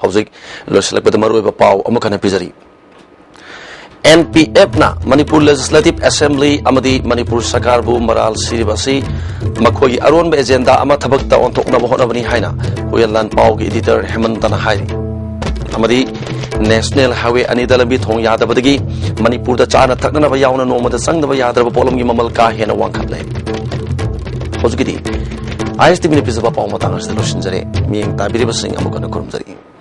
ꯍꯧꯖꯤꯛ ꯂꯣꯏꯁꯤꯜꯂꯛꯄꯗ ꯃꯔꯨꯑꯣꯏꯕ ꯄꯥꯎ ꯑꯃꯨꯛ ꯍꯟꯅ ꯄꯤꯖꯔꯤ꯫ ꯑꯦꯟ ꯄꯤ ꯑꯦꯐꯅ ꯃꯅꯤꯄꯨꯔ ꯂꯦꯖꯤꯁꯂꯦꯇꯤꯚ ꯑꯦꯁꯦꯝꯕ꯭ꯂꯤ ꯑꯃꯗꯤ ꯃꯅꯤꯄꯨꯔ ꯁꯔꯀꯥꯔꯕꯨ ꯃꯔꯥꯜ ꯁꯤꯔꯤꯕ ꯑꯁꯤ ꯃꯈꯣꯏꯒꯤ ꯑꯔꯣꯟꯕ ꯑꯦꯖꯦꯟꯗꯥ ꯑꯃ ꯊꯕꯛꯇ ꯑꯣꯟꯊꯣꯛꯅꯕ ꯍꯣꯠꯅꯕꯅꯤ ꯍꯥꯏꯅ ꯍꯨꯌꯦꯟ ꯂꯥꯟꯄꯥꯎꯒꯤ ꯏꯗꯤꯇꯔ ꯍꯦꯃꯟꯇꯅ ꯍꯥꯏꯔꯤ꯫ ꯑꯃꯗꯤ ꯅꯦꯁꯅꯦꯜ ꯍꯥꯏꯋꯦ ꯑꯅꯤꯗ ꯂꯝꯕꯤ ꯊꯣꯡ ꯌꯥꯗꯕꯗꯒꯤ ꯃꯅꯤꯄꯨꯔꯗ ꯆꯥꯅ ꯊꯛꯅꯅꯕ ꯌꯥꯎꯅ ꯅꯣꯡꯃꯗ ꯆꯪꯗꯕ ꯌꯥꯗ꯭ꯔꯕ ꯄꯣꯠꯂꯝꯒꯤ ꯃꯃꯜ ꯀꯥ ꯍꯦꯟꯅ ꯋꯥꯡꯈꯠꯂꯦ꯫ ꯍꯧꯖꯤꯛꯀꯤꯗꯤ ꯑꯥꯏ ꯑꯦꯁ ꯇꯤ ꯚꯤꯅ ꯄꯤꯖꯕ ꯄꯥꯎ ꯃꯇꯥꯡ ꯑꯁꯤꯗ ꯂꯣꯏꯁꯤꯟꯖꯔꯦ꯫ ꯃꯤꯠꯌꯦꯡ ꯇꯥꯕꯤꯔꯤꯕꯁꯤꯡ ꯑꯃꯨꯛ ꯍꯟꯅ ꯈꯨꯔꯨꯝꯖꯔꯤ꯫